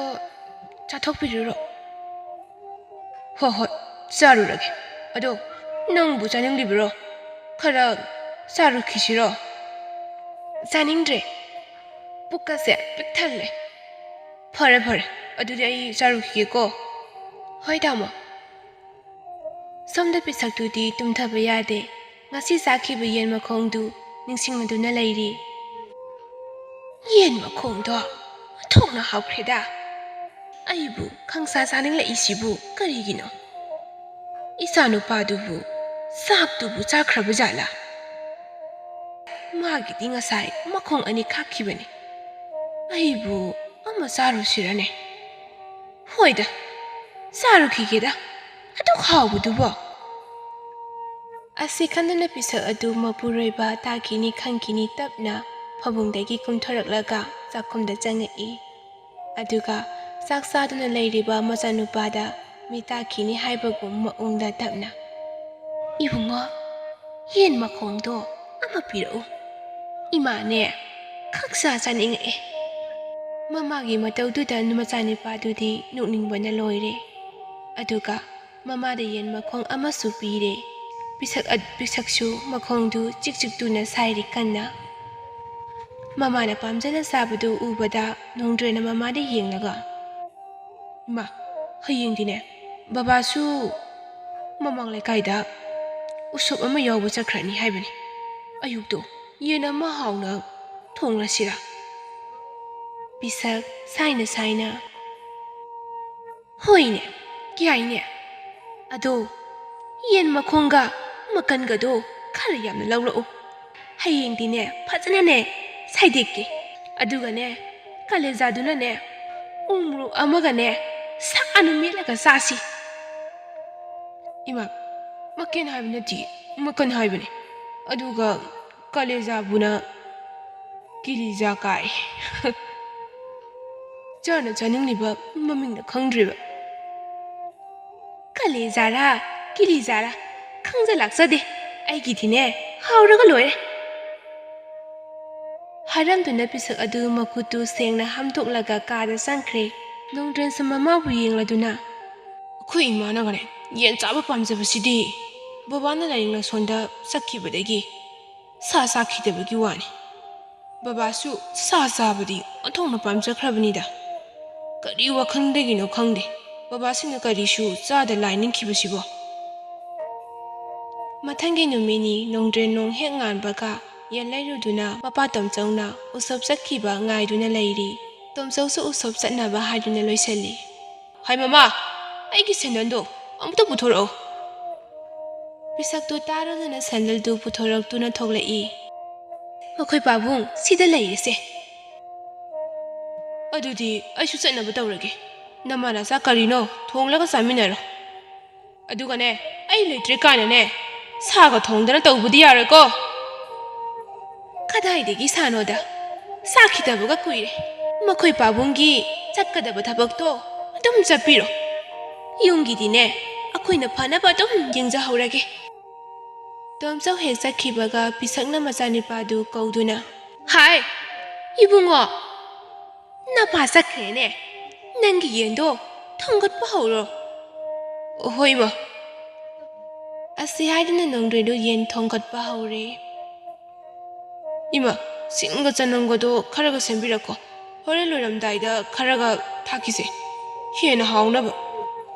ꯆꯥꯊꯣꯛꯄꯤꯔꯨꯔꯣ꯫ ꯍꯣ ꯍꯣꯏ, ꯆꯥꯔꯨꯔꯒꯦ꯫ ꯑꯗꯣ ꯅꯪꯕꯨ ꯆꯥꯅꯤꯡꯂꯤꯕ꯭ꯔꯣ? ꯈꯔ ꯆꯥꯔꯨꯈꯤꯁꯤꯔꯣ? ꯆꯥꯅꯤꯡꯗ꯭ꯔꯦ, ꯄꯨꯛꯀꯁꯦ ꯄꯤꯛ ꯊꯜꯂꯦ꯫ ꯐꯔꯦ ꯐꯔꯦ, ꯑꯗꯨꯗꯤ ꯑꯩ ꯆꯥꯔꯨꯈꯤꯒꯦꯀꯣ꯫ ꯍꯣꯏ ꯇꯥꯃꯣ꯫ ꯁꯣꯝꯗ ꯄꯤꯁꯛꯇꯨꯗꯤ ꯇꯨꯝꯊꯕ ꯌꯥꯗꯦ꯫ ꯉꯁꯤ ꯆꯥꯈꯤꯕ ꯌꯦꯟ ꯃꯈꯣꯡꯗꯨ ꯅꯤꯡꯁꯤꯡꯂꯗꯨꯅ ꯂꯩꯔꯤ꯫ ꯌꯦꯟ ꯃꯈꯣꯡꯗꯣ ꯑꯣꯟꯊꯣꯛꯅ ꯍꯥꯎꯈ꯭ꯔꯦꯗ꯫ ꯑꯩꯕꯨ ꯈꯪꯁꯥ ꯆꯥꯅꯤꯡꯂꯛꯏꯁꯤꯕꯨ ꯀꯔꯤꯒꯤꯅꯣ? ꯏꯆꯥꯅꯨꯄꯥꯗꯨꯕꯨ ꯆꯥꯛꯇꯨꯕꯨ ꯆꯥꯈ꯭ꯔꯕ ꯖꯥꯠꯂꯥ? ꯃꯥꯒꯤꯗꯤ ꯉꯁꯥꯏ ꯃꯈꯣꯡ ꯑꯅꯤ ꯈꯥꯛꯈꯤꯕꯅꯤ꯫ ꯑꯩꯕꯨ ꯑꯃ ꯆꯥꯔꯨꯁꯤꯔꯅꯦ? ꯍꯣꯏꯗ, ꯆꯥꯔꯨꯈꯤꯒꯦꯗ, ꯑꯗꯨꯛ ꯍꯥꯎꯕꯗꯨꯕꯣ꯫ ꯑꯁꯤ ꯈꯟꯗꯨꯅ ꯄꯤꯁꯛ ꯑꯗꯨ ꯃꯄꯨꯔꯣꯏꯕ ꯇꯥꯈꯤꯅꯤ ꯈꯪꯈꯤꯅꯤ ꯇꯞꯅ ꯐꯃꯨꯡꯗꯒꯤ ꯀꯨꯝꯊꯣꯔꯛꯂꯒ ꯆꯥꯛꯈꯨꯝꯗ ꯆꯪꯉꯛꯏ꯫ ꯑꯗꯨꯒ ꯆꯥꯛ ꯆꯥꯗꯨꯅ ꯂꯩꯔꯤꯕ ꯃꯆꯥꯅꯨꯄꯥꯗ ꯃꯤ ꯇꯥꯈꯤꯅꯤ ꯍꯥꯏꯕꯒꯨꯝ ꯃꯑꯣꯡꯗ ꯇꯞꯅ, "ꯏꯕꯨꯡꯉꯣ, ꯌꯦꯟ ꯃꯈꯣꯡꯗꯣ ꯑꯃ ꯄꯤꯔꯛꯎ꯫ ꯏꯃꯥꯅꯦ, ꯈꯛ ꯆꯥ ꯆꯥꯅꯤꯡꯉꯛꯑꯦ꯫" ꯃꯃꯥꯒꯤ ꯃꯇꯧꯗꯨꯗ ꯃꯆꯥꯅꯨꯄꯥꯗꯨꯗꯤ ꯅꯣꯛꯅꯤꯡꯕꯅ ꯂꯣꯏꯔꯦ꯫ ꯑꯗꯨꯒ ꯃꯃꯥꯗ ꯌꯦꯟ ꯃꯈꯣꯡ ꯑꯃꯁꯨ ꯄꯤꯔꯦ꯫ ꯄꯤꯁꯛ ꯑ-, ꯄꯤꯁꯛꯁꯨ ꯃꯈꯣꯡꯗꯨ ꯆꯤꯛ ꯆꯤꯛ ꯇꯨꯅ ꯁꯥꯏꯔꯤ ꯀꯟꯅ꯫ ꯃꯃꯥꯅ ꯄꯥꯝꯖꯅ ꯆꯥꯕꯗꯨ ꯎꯕꯗ ꯅꯣꯡꯗ꯭ꯔꯦꯅ ꯃꯃꯥꯗ ꯌꯦꯡꯂꯒ, "ꯏꯃꯥ, ꯍꯌꯦꯡꯗꯤꯅꯦ ꯕꯕꯥꯁꯨ ꯃꯃꯥꯡ ꯂꯩꯀꯥꯏꯗ ꯎꯁꯣꯞ ꯑꯃ ꯌꯥꯎꯕ ꯆꯠꯈ꯭ꯔꯅꯤ ꯍꯥꯏꯕꯅꯤ꯫ ꯑꯌꯨꯛꯇꯣ ꯌꯦꯟ ꯑꯃ ꯍꯥꯎꯅ ꯊꯣꯡꯂꯁꯤꯔꯥ?" ꯄꯤꯁꯛ ꯁꯥꯏꯅ ꯁꯥꯏꯅ, "ꯍꯣꯏꯅꯦ, ꯌꯥꯏꯅꯦ꯫ ꯑꯗꯣ ꯌꯦꯟ ꯃꯈꯣꯡꯒ ꯃꯀꯟꯒꯗꯣ ꯈꯔ ꯌꯥꯝꯅ ꯂꯧꯔꯛꯎ꯫ ꯍꯌꯦꯡꯗꯤꯅꯦ ꯐꯖꯅꯅꯦ ꯁꯥꯏꯗꯦꯛꯀꯦ꯫ ꯑꯗꯨꯒꯅꯦ ꯀꯂꯦꯖꯥꯗꯨꯅꯅꯦ ꯎ ꯃꯣꯔꯣꯛ ꯑꯃꯒꯅꯦ ꯁꯥꯅ ꯃꯦꯠꯂꯒ ꯆꯥꯁꯤ꯫" "ꯏꯃꯥ, ꯃꯀꯦꯟ ꯍꯥꯏꯕ ꯅꯠꯇꯦ, ꯃꯀꯟ ꯍꯥꯏꯕꯅꯦ꯫ ꯑꯗꯨꯒ ꯀꯂꯦꯖꯥꯕꯨꯅ ꯀꯤꯂꯤꯖꯥ ꯀꯥꯏ꯫" ꯆꯥꯅ ꯆꯥꯅꯤꯡꯂꯤꯕ ꯃꯃꯤꯡꯅ ꯈꯪꯗ꯭ꯔꯤꯕ꯫ "ꯀꯂꯦꯖꯥꯔꯥ, ꯀꯤꯂꯤꯖꯥꯔꯥ, ꯈꯪꯖ ꯂꯥꯛꯆꯗꯦ꯫ ꯑꯩꯒꯤꯗꯤꯅꯦ ꯍꯥꯎꯔꯒ ꯂꯣꯏꯔꯦ꯫" ꯍꯥꯏꯔꯝꯗꯨꯅ ꯄꯤꯁꯛ ꯑꯗꯨ ꯃꯈꯨꯠꯇꯨ ꯁꯦꯡꯅ ꯍꯥꯝꯗꯣꯛꯂꯒ ꯀꯥꯗ ꯆꯪꯈ꯭ꯔꯦ꯫ ꯅꯣꯡꯗ꯭ꯔꯦꯟꯁꯨ ꯃꯃꯥꯕꯨ ꯌꯦꯡꯂꯗꯨꯅ, "ꯑꯩꯈꯣꯏ ꯏꯃꯥꯅꯒꯅꯦ ꯌꯦꯟ ꯆꯥꯕ ꯄꯥꯝꯖꯕꯁꯤꯗꯤ ꯕꯕꯥꯅ ꯂꯥꯏꯅꯤꯡ ꯂꯥꯏꯁꯣꯟꯗ ꯆꯠꯈꯤꯕꯗꯒꯤ ꯁꯥ ꯆꯥꯈꯤꯗꯕꯒꯤ ꯋꯥꯅꯤ꯫ ꯕꯕꯥꯁꯨ ꯁꯥ ꯆꯥꯕꯗꯤ ꯑꯣꯟꯊꯣꯛꯅ ꯄꯥꯝꯖꯈ꯭ꯔꯕꯅꯤꯗ꯫ ꯀꯔꯤ ꯋꯥꯈꯜꯗꯒꯤꯅꯣ ꯈꯪꯗꯦ, ꯕꯕꯥꯁꯤꯅ ꯀꯔꯤꯁꯨ ꯆꯥꯗ ꯂꯥꯏ ꯅꯤꯡꯈꯤꯕꯁꯤꯕꯣ?" ꯃꯊꯪꯒꯤ ꯅꯨꯃꯤꯠꯅꯤ ꯅꯣꯡꯗ꯭ꯔꯦꯟ ꯅꯣꯡ ꯍꯦꯛ ꯉꯥꯟꯕꯒ ꯌꯦꯟ ꯂꯩꯔꯨꯗꯨꯅ ꯃꯄꯥ ꯇꯣꯝꯆꯧꯅ ꯎꯁꯣꯞ ꯆꯠꯈꯤꯕ ꯉꯥꯏꯗꯨꯅ ꯂꯩꯔꯤ꯫ ꯇꯣꯝꯆꯧꯁꯨ ꯎꯁꯣꯞ ꯆꯠꯅꯕ ꯍꯥꯏꯗꯨꯅ ꯂꯣꯏꯁꯤꯜꯂꯤ꯫ "ꯍꯥꯏ ꯃꯃꯥ, ꯑꯩꯒꯤ ꯁꯦꯟꯗꯜꯗꯣ ꯑꯃꯨꯛꯇ ꯄꯨꯊꯣꯔꯛꯑꯣ꯫" ꯄꯤꯁꯛꯇꯨ ꯇꯥꯔꯗꯨꯅ ꯁꯦꯟꯗꯜꯗꯨ ꯄꯨꯊꯣꯔꯛꯇꯨꯅ ꯊꯣꯛꯂꯛꯏ꯫ "ꯃꯈꯣꯏ ꯄꯥꯕꯨꯡ ꯁꯤꯗ ꯂꯩꯔꯤꯁꯦ꯫" ꯑꯗꯨꯗꯤ ꯑꯩꯁꯨ ꯆꯠꯅꯕ ꯇꯧꯔꯒꯦ꯫ ꯅꯃꯥ ꯅꯆꯥ ꯀꯔꯤꯅꯣ ꯊꯣꯡꯂꯒ ꯆꯥꯃꯤꯟꯅꯔꯣ꯫ ꯑꯗꯨꯒꯅꯦ, ꯑꯩ ꯂꯩꯇ꯭ꯔꯦ ꯀꯥꯏꯅꯅꯦ ꯁꯥꯒ ꯊꯣꯡꯗꯅ ꯇꯧꯕꯗꯤ ꯌꯥꯔꯣꯏꯀꯣ꯫ ꯀꯗꯥꯏꯗꯒꯤ ꯁꯥꯅꯣꯗ, ꯆꯥꯈꯤꯗꯕꯒ ꯀꯨꯏꯔꯦ꯫ ꯃꯈꯣꯏ ꯄꯥꯕꯨꯡꯒꯤ ꯆꯠꯀꯗꯕ ꯊꯕꯛꯇꯣ ꯑꯗꯨꯝ ꯆꯠꯄꯤꯔꯣ꯫ ꯌꯨꯝꯒꯤꯗꯤꯅꯦ ꯑꯩꯈꯣꯏꯅ ꯐꯅꯕ ꯑꯗꯨꯝ ꯌꯦꯡꯖꯍꯧꯔꯒꯦ꯫ ꯇꯣꯝꯆꯧ ꯍꯦꯛ ꯆꯠꯈꯤꯕꯒ ꯄꯤꯁꯛꯅ ꯃꯆꯥꯅꯤꯄꯥꯗꯨ ꯀꯧꯗꯨꯅ, "ꯍꯥꯏ, ꯏꯕꯨꯡꯉꯣ, ꯅꯄꯥ ꯆꯠꯈ꯭ꯔꯦꯅꯦ꯫ ꯅꯪꯒꯤ ꯌꯦꯟꯗꯣ ꯊꯣꯡꯒꯠꯄ ꯍꯧꯔꯣ꯫" "ꯍꯣꯏ, ꯏꯃꯥ꯫" ꯑꯁꯤ ꯍꯥꯏꯗꯨꯅ ꯅꯣꯡꯗ꯭ꯔꯦꯟꯗꯨ ꯌꯦꯟ ꯊꯣꯡꯒꯠꯄ ꯍꯧꯔꯦ꯫ "ꯏꯃꯥ, ꯁꯤꯡꯒ ꯆꯅꯝꯒꯗꯣ ꯈꯔꯒ ꯁꯦꯝꯕꯤꯔꯛꯈꯣ꯫ ꯍꯣꯔꯦꯟ ꯂꯣꯏꯔꯝꯗꯥꯏꯗ ꯈꯔꯒ ꯊꯥꯛꯈꯤꯁꯦ, ꯍꯦꯟꯅ ꯍꯥꯎꯅꯕ꯫"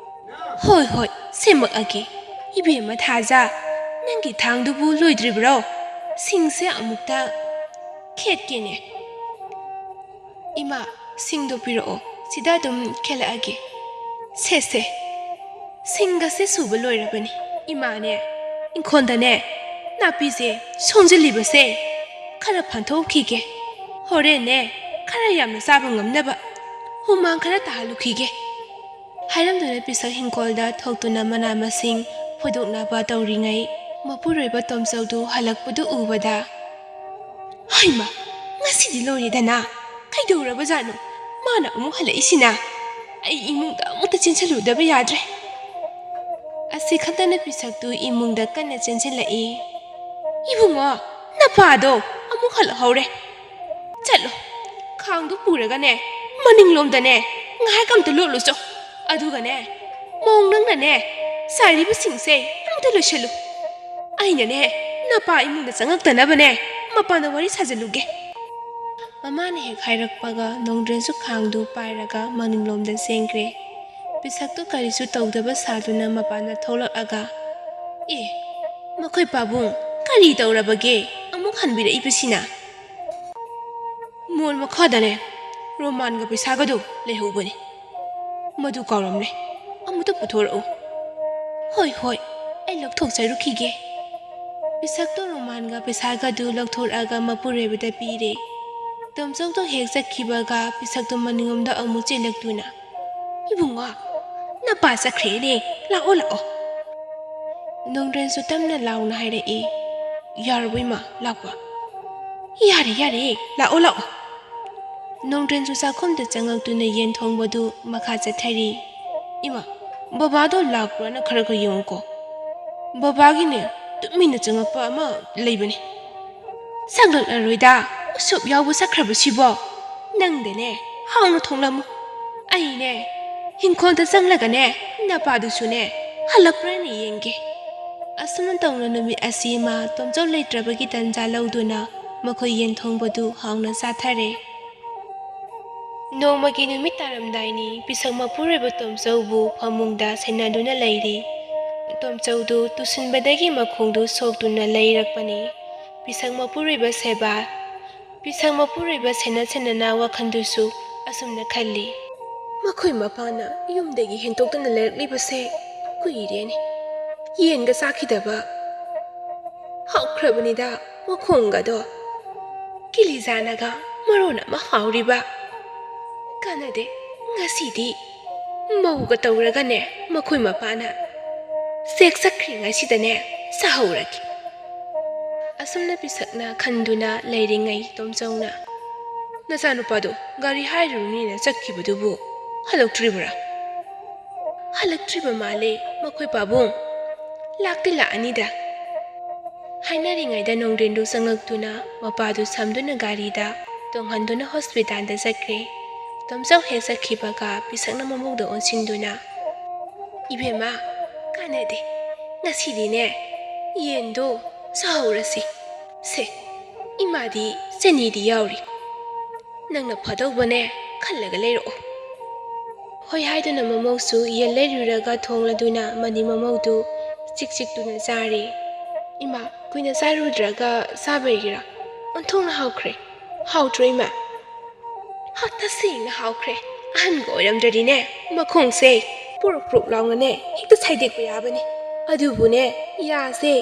"ꯍꯣꯏ, ꯍꯣꯏ, ꯁꯦꯝꯃꯛꯑꯒꯦ꯫ ꯏꯕꯦꯝꯃ ꯊꯥꯖ, ꯅꯪꯒꯤ ꯊꯥꯡꯗꯨꯕꯨ ꯂꯣꯏꯗ꯭ꯔꯤꯕ꯭ꯔꯣ? ꯁꯤꯡꯁꯦ ꯑꯃꯨꯛꯇ ꯈꯦꯠꯀꯦꯅꯦ꯫" "ꯏꯃꯥ, ꯁꯤꯡꯗꯣ ꯄꯤꯔꯛꯑꯣ, ꯁꯤꯗ ꯑꯗꯨꯝ ꯈꯦꯠꯂꯛꯑꯒꯦ꯫" "ꯁꯦ, ꯁꯦ, ꯁꯤꯡꯒꯁꯦ ꯁꯨꯕ ꯂꯣꯏꯔꯕꯅꯤ꯫ ꯏꯃꯥꯅꯦ, ꯏꯪꯈꯣꯜꯗꯅꯦ ꯅꯥꯄꯤꯁꯦ ꯁꯣꯡꯖꯤꯜꯂꯤꯕꯁꯦ ꯈꯔ ꯐꯥꯟꯊꯣꯛꯈꯤꯒꯦ꯫ ꯍꯣꯔꯦꯟꯅꯦ ꯈꯔ ꯌꯥꯝꯅ ꯆꯥꯕ ꯉꯝꯅꯕ ꯍꯨꯃꯥꯡ ꯈꯔ ꯇꯥꯍꯜꯂꯨꯈꯤꯒꯦ꯫" ꯍꯥꯏꯔꯝꯗꯨꯅ ꯄꯤꯁꯛ ꯍꯤꯡꯈꯣꯜꯗ ꯊꯣꯛꯇꯨꯅ ꯃꯅꯥ ꯃꯁꯤꯡ ꯐꯣꯏꯗꯣꯛꯅꯕ ꯇꯧꯔꯤꯉꯩ, ꯃꯄꯨꯔꯣꯏꯕ ꯇꯣꯝꯆꯧꯗꯨ ꯍꯜꯂꯛꯄꯗꯨ ꯎꯕꯗ, "ꯍꯩꯃꯥ, ꯉꯁꯤꯗꯤ ꯂꯣꯏꯔꯦꯗꯅ꯫ ꯀꯩꯗꯧꯔꯕꯖꯥꯠꯅꯣ? ꯃꯥꯅ ꯑꯃꯨꯛ ꯍꯜꯂꯛꯏꯁꯤꯅ? ꯑꯩ ꯏꯃꯨꯡꯗ ꯑꯃꯨꯛꯇ ꯆꯦꯟꯁꯤꯜꯂꯨꯗꯕ ꯌꯥꯗ꯭ꯔꯦ꯫" ꯑꯁꯤ ꯈꯛꯇꯅ ꯄꯤꯁꯛꯇꯨ ꯏꯃꯨꯡꯗ ꯀꯟꯅ ꯆꯦꯟꯁꯤꯜꯂꯛꯏ꯫ "ꯏꯕꯨꯡꯉꯣ, ꯅꯄꯥꯗꯣ ꯑꯃꯨꯛ ꯍꯜꯂꯛꯍꯧꯔꯦ꯫ ꯆꯠꯂꯣ, ꯈꯥꯡꯗꯨ ꯄꯨꯔꯒꯅꯦ, ꯃꯅꯤꯡꯂꯣꯝꯗꯅꯦ ꯉꯥꯏꯍꯥꯛ ꯑꯝꯇ ꯂꯣꯠꯂꯨꯆꯣ꯫ ꯑꯗꯨꯒꯅꯦ, ꯃꯧ ꯅꯪꯅꯅꯦ ꯆꯥꯏꯔꯤꯕꯁꯤꯡꯁꯦ ꯑꯃꯨꯛꯇ ꯂꯣꯏꯁꯤꯜꯂꯨ꯫ ꯑꯩꯅꯅꯦ ꯅꯄꯥ ꯏꯃꯨꯡꯗ ꯆꯪꯉꯛꯇꯅꯕꯅꯦ ꯃꯄꯥꯟꯗ ꯋꯥꯔꯤ ꯁꯥꯖꯜꯂꯨꯒꯦ꯫" ꯃꯃꯥꯅ ꯍꯦꯛ ꯍꯥꯏꯔꯛꯄꯒ ꯅꯣꯡꯗ꯭ꯔꯦꯟꯁꯨ ꯈꯥꯡꯗꯨ ꯄꯥꯏꯔꯒ ꯃꯅꯤꯡꯂꯣꯝꯗ ꯆꯦꯟꯈ꯭ꯔꯦ꯫ ꯄꯤꯁꯛꯇꯨ ꯀꯔꯤꯁꯨ ꯇꯧꯗꯕ ꯁꯥꯗꯨꯅ ꯃꯄꯥꯟꯗ ꯊꯣꯛꯂꯛꯑꯒ, "ꯑꯦ, ꯃꯈꯣꯏ ꯄꯥꯕꯨꯡ, ꯀꯔꯤ ꯇꯧꯔꯕꯒꯦ? ꯑꯃꯨꯛ ꯍꯟꯕꯤꯔꯛꯏꯕꯁꯤꯅ?" "ꯃꯣꯟ ꯃꯈꯥꯗꯅꯦ ꯔꯣꯃꯥꯟꯒ ꯄꯩꯁꯥꯒꯗꯨ ꯂꯩꯍꯧꯕꯅꯤ꯫ ꯃꯗꯨ ꯀꯥꯎꯔꯝꯂꯦ꯫ ꯑꯃꯨꯛꯇ ꯄꯨꯊꯣꯔꯛꯎ꯫" "ꯍꯣꯏ, ꯍꯣꯏ, ꯑꯩ ꯂꯧꯊꯣꯛꯆꯔꯨꯈꯤꯒꯦ꯫" ꯄꯤꯁꯛꯇꯨ ꯔꯣꯃꯥꯟꯒ ꯄꯩꯁꯥꯒꯗꯨ ꯂꯧꯊꯣꯔꯛꯑꯒ ꯃꯄꯨꯔꯣꯏꯕꯗ ꯄꯤꯔꯦ꯫ ꯇꯣꯝꯆꯧꯗꯣ ꯍꯦꯛ ꯆꯠꯈꯤꯕꯒ ꯄꯤꯁꯛꯇꯣ ꯃꯅꯤꯡꯂꯣꯝꯗ ꯑꯃꯨꯛ ꯆꯦꯜꯂꯛꯇꯨꯅ, "ꯏꯕꯨꯡꯉꯣ, ꯅꯄꯥ ꯆꯠꯈ꯭ꯔꯦꯅꯦ, ꯂꯥꯛꯑꯣ, ꯂꯥꯛꯑꯣ꯫" ꯅꯣꯡꯗ꯭ꯔꯦꯟꯁꯨ ꯇꯞꯅ ꯂꯥꯎꯅ ꯍꯥꯏꯔꯛꯏ, "ꯌꯥꯔꯕꯣ ꯏꯃꯥ ꯂꯥꯛꯄ?" "ꯌꯥꯔꯦ, ꯌꯥꯔꯦ, ꯂꯥꯛꯑꯣ, ꯂꯥꯛꯑꯣ꯫" ꯅꯣꯡꯗ꯭ꯔꯦꯟꯁꯨ ꯆꯥꯛꯈꯨꯝꯗ ꯆꯪꯉꯛꯇꯨꯅ ꯌꯦꯟ ꯊꯣꯡꯕꯗꯨ ꯃꯈꯥ ꯆꯠꯊꯔꯤ꯫ "ꯏꯃꯥ, ꯕꯕꯥꯗꯣ ꯂꯥꯛꯄ꯭ꯔꯥꯅ ꯈꯔ ꯈꯔ ꯌꯦꯡꯉꯨꯀꯣ꯫ ꯕꯕꯥꯒꯤꯅꯦ, ꯇꯨꯃꯤꯟꯅ ꯆꯪꯉꯛꯄ ꯑꯃ ꯂꯩꯕꯅꯦ꯫" "ꯆꯪꯂꯛꯂꯔꯣꯏꯗ, ꯎꯁꯣꯞ ꯌꯥꯎꯕ ꯆꯠꯈ꯭ꯔꯕꯁꯤꯕꯣ꯫ ꯅꯪꯗꯅꯦ, ꯍꯥꯎꯅ ꯊꯣꯡꯂꯝꯃꯨ꯫ ꯑꯩꯅꯦ, ꯍꯤꯡꯈꯣꯜꯗ ꯆꯪꯂꯒꯅꯦ, ꯅꯄꯥꯗꯨꯁꯨꯅꯦ, ꯍꯜꯂꯛꯄ꯭ꯔꯥꯅ ꯌꯦꯡꯒꯦ꯫" ꯑꯁꯨꯝꯅ ꯇꯧꯅ ꯅꯨꯃꯤꯠ ꯑꯁꯤ ꯑꯃ ꯇꯣꯝꯆꯧ ꯂꯩꯇ꯭ꯔꯕꯒꯤ ꯇꯟꯖꯥ ꯂꯧꯗꯨꯅ ꯃꯈꯣꯏ ꯌꯦꯟ ꯊꯣꯡꯕꯗꯨ ꯍꯥꯎꯅ ꯆꯥꯊꯔꯦ꯫ ꯅꯣꯡꯃꯒꯤ ꯅꯨꯃꯤꯠ ꯇꯥꯔꯝꯗꯥꯏꯅꯤ꯫ ꯄꯤꯁꯛ ꯃꯄꯨꯔꯣꯏꯕ ꯇꯣꯝꯆꯧꯕꯨ ꯐꯃꯨꯡꯗ ꯁꯦꯟꯅꯗꯨꯅ ꯂꯩꯔꯤ꯫ ꯇꯣꯝꯆꯧꯗꯨ ꯇꯨꯁꯤꯟꯕꯗꯒꯤ ꯃꯈꯣꯡꯗꯨ ꯁꯣꯛꯇꯨꯅ ꯂꯩꯔꯛꯄꯅꯤ꯫ ꯄꯤꯁꯛ ꯃꯄꯨꯔꯣꯏꯕ ꯁꯦꯕꯥ, ꯄꯤꯁꯛ ꯃꯄꯨꯔꯣꯏꯕ ꯁꯦꯟꯅ ꯁꯦꯟꯅꯅ ꯋꯥꯈꯜꯗꯨꯁꯨ ꯑꯁꯨꯝꯅ ꯈꯜꯂꯤ, "ꯃꯈꯣꯏ ꯃꯄꯥꯅ ꯌꯨꯝꯗꯒꯤ ꯍꯦꯟꯇꯣꯛꯇꯨꯅ ꯂꯩꯔꯛꯂꯤꯕꯁꯦ ꯀꯨꯏꯔꯦꯅꯦ꯫ ꯌꯦꯟꯒ ꯆꯥꯈꯤꯗꯕ꯫ ꯍꯥꯎꯈ꯭ꯔꯕꯅꯤꯗ ꯃꯈꯣꯡꯒꯗꯣ꯫ ꯀꯤꯂꯤꯖꯥꯅꯒ ꯃꯔꯣꯟ ꯑꯃ ꯍꯥꯎꯔꯤꯕ꯫ ꯀꯥꯟꯅꯗꯦ, ꯉꯁꯤꯗꯤ ꯃꯧꯒ ꯇꯧꯔꯒꯅꯦ, ꯃꯈꯣꯏ ꯃꯄꯥꯅ ꯆꯦꯛ ꯆꯠꯈ꯭ꯔꯤꯉꯩꯁꯤꯗꯅꯦ ꯆꯥꯍꯧꯔꯒꯦ꯫" ꯑꯁꯨꯝꯅ ꯄꯤꯁꯛꯅ ꯈꯟꯗꯨꯅ ꯂꯩꯔꯤꯉꯩ ꯇꯣꯝꯆꯧꯅ, "ꯅꯆꯥꯅꯨꯄꯥꯗꯣ ꯒꯥꯔꯤ ꯍꯥꯏꯔꯨꯔꯅꯤꯅ ꯆꯠꯈꯤꯕꯗꯨꯕꯨ ꯍꯜꯂꯛꯇ꯭ꯔꯤꯕ꯭ꯔꯥ?" "ꯍꯜꯂꯛꯇ꯭ꯔꯤꯕ ꯃꯥꯜꯂꯦ ꯃꯈꯣꯏ ꯄꯥꯕꯨꯡ꯫ ꯂꯥꯛꯇꯤ ꯂꯥꯛꯑꯅꯤꯗ꯫" ꯍꯥꯏꯅꯔꯤꯉꯩꯗ ꯅꯣꯡꯗ꯭ꯔꯦꯟꯗꯨ ꯆꯪꯂꯛꯇꯨꯅ ꯃꯄꯥꯗꯨ ꯁꯝꯗꯨꯅ ꯒꯥꯔꯤꯗ ꯇꯣꯡꯍꯟꯗꯨꯅ ꯍꯣꯁꯄꯤꯇꯥꯜꯗ ꯆꯠꯈ꯭ꯔꯦ꯫ ꯇꯣꯝꯆꯧ ꯍꯦꯛ ꯆꯠꯈꯤꯕꯒ ꯄꯤꯁꯛꯅ ꯃꯃꯧꯗ ꯑꯣꯟꯁꯤꯟꯗꯨꯅ, "ꯏꯕꯦꯝꯃ, ꯀꯥꯟꯅꯗꯦ꯫ ꯉꯁꯤꯗꯤꯅꯦ, ꯌꯦꯟꯗꯣ ꯆꯥꯍꯧꯔꯁꯤ꯫ ꯁꯦ, ꯏꯃꯥꯗꯤ ꯆꯅꯤꯗꯤ ꯌꯥꯎꯔꯤ꯫ ꯅꯪꯅ ꯐꯗꯧꯕꯅꯦ ꯈꯜꯂꯒ ꯂꯩꯔꯛꯑꯣ꯫" ꯍꯣꯏ ꯍꯥꯏꯗꯨꯅ ꯃꯃꯧꯁꯨ ꯌꯦꯟ ꯂꯩꯔꯨꯔꯒ ꯊꯣꯡꯂꯗꯨꯅ ꯃꯅꯤ ꯃꯃꯧꯗꯨ ꯆꯤꯛ ꯆꯤꯛꯇꯨꯅ ꯆꯥꯔꯤ꯫ "ꯏꯃꯥ, ꯀꯨꯏꯅ ꯆꯥꯔꯨꯗ꯭ꯔꯒ ꯆꯥꯕꯒꯤꯔ? ꯑꯣꯟꯊꯣꯛꯅ ꯍꯥꯎꯈ꯭ꯔꯦ꯫ ꯍꯥꯎꯇ꯭ꯔꯣ ꯏꯃꯥ?" "ꯍꯥ, ꯇꯁꯦꯡꯅ ꯍꯥꯎꯈ꯭ꯔꯦ꯫ ꯑꯍꯟꯒ ꯑꯣꯏꯔꯝꯗ꯭ꯔꯗꯤꯅꯦ, ꯃꯈꯣꯡꯁꯦ ꯄꯨꯔꯨꯞ ꯄꯨꯔꯨꯞ ꯂꯥꯎꯅꯅꯦ ꯍꯦꯛꯇ ꯁꯥꯏꯗꯦꯛꯄ ꯌꯥꯕꯅꯦ꯫ ꯑꯗꯨꯕꯨꯅꯦ, ꯌꯥꯁꯦ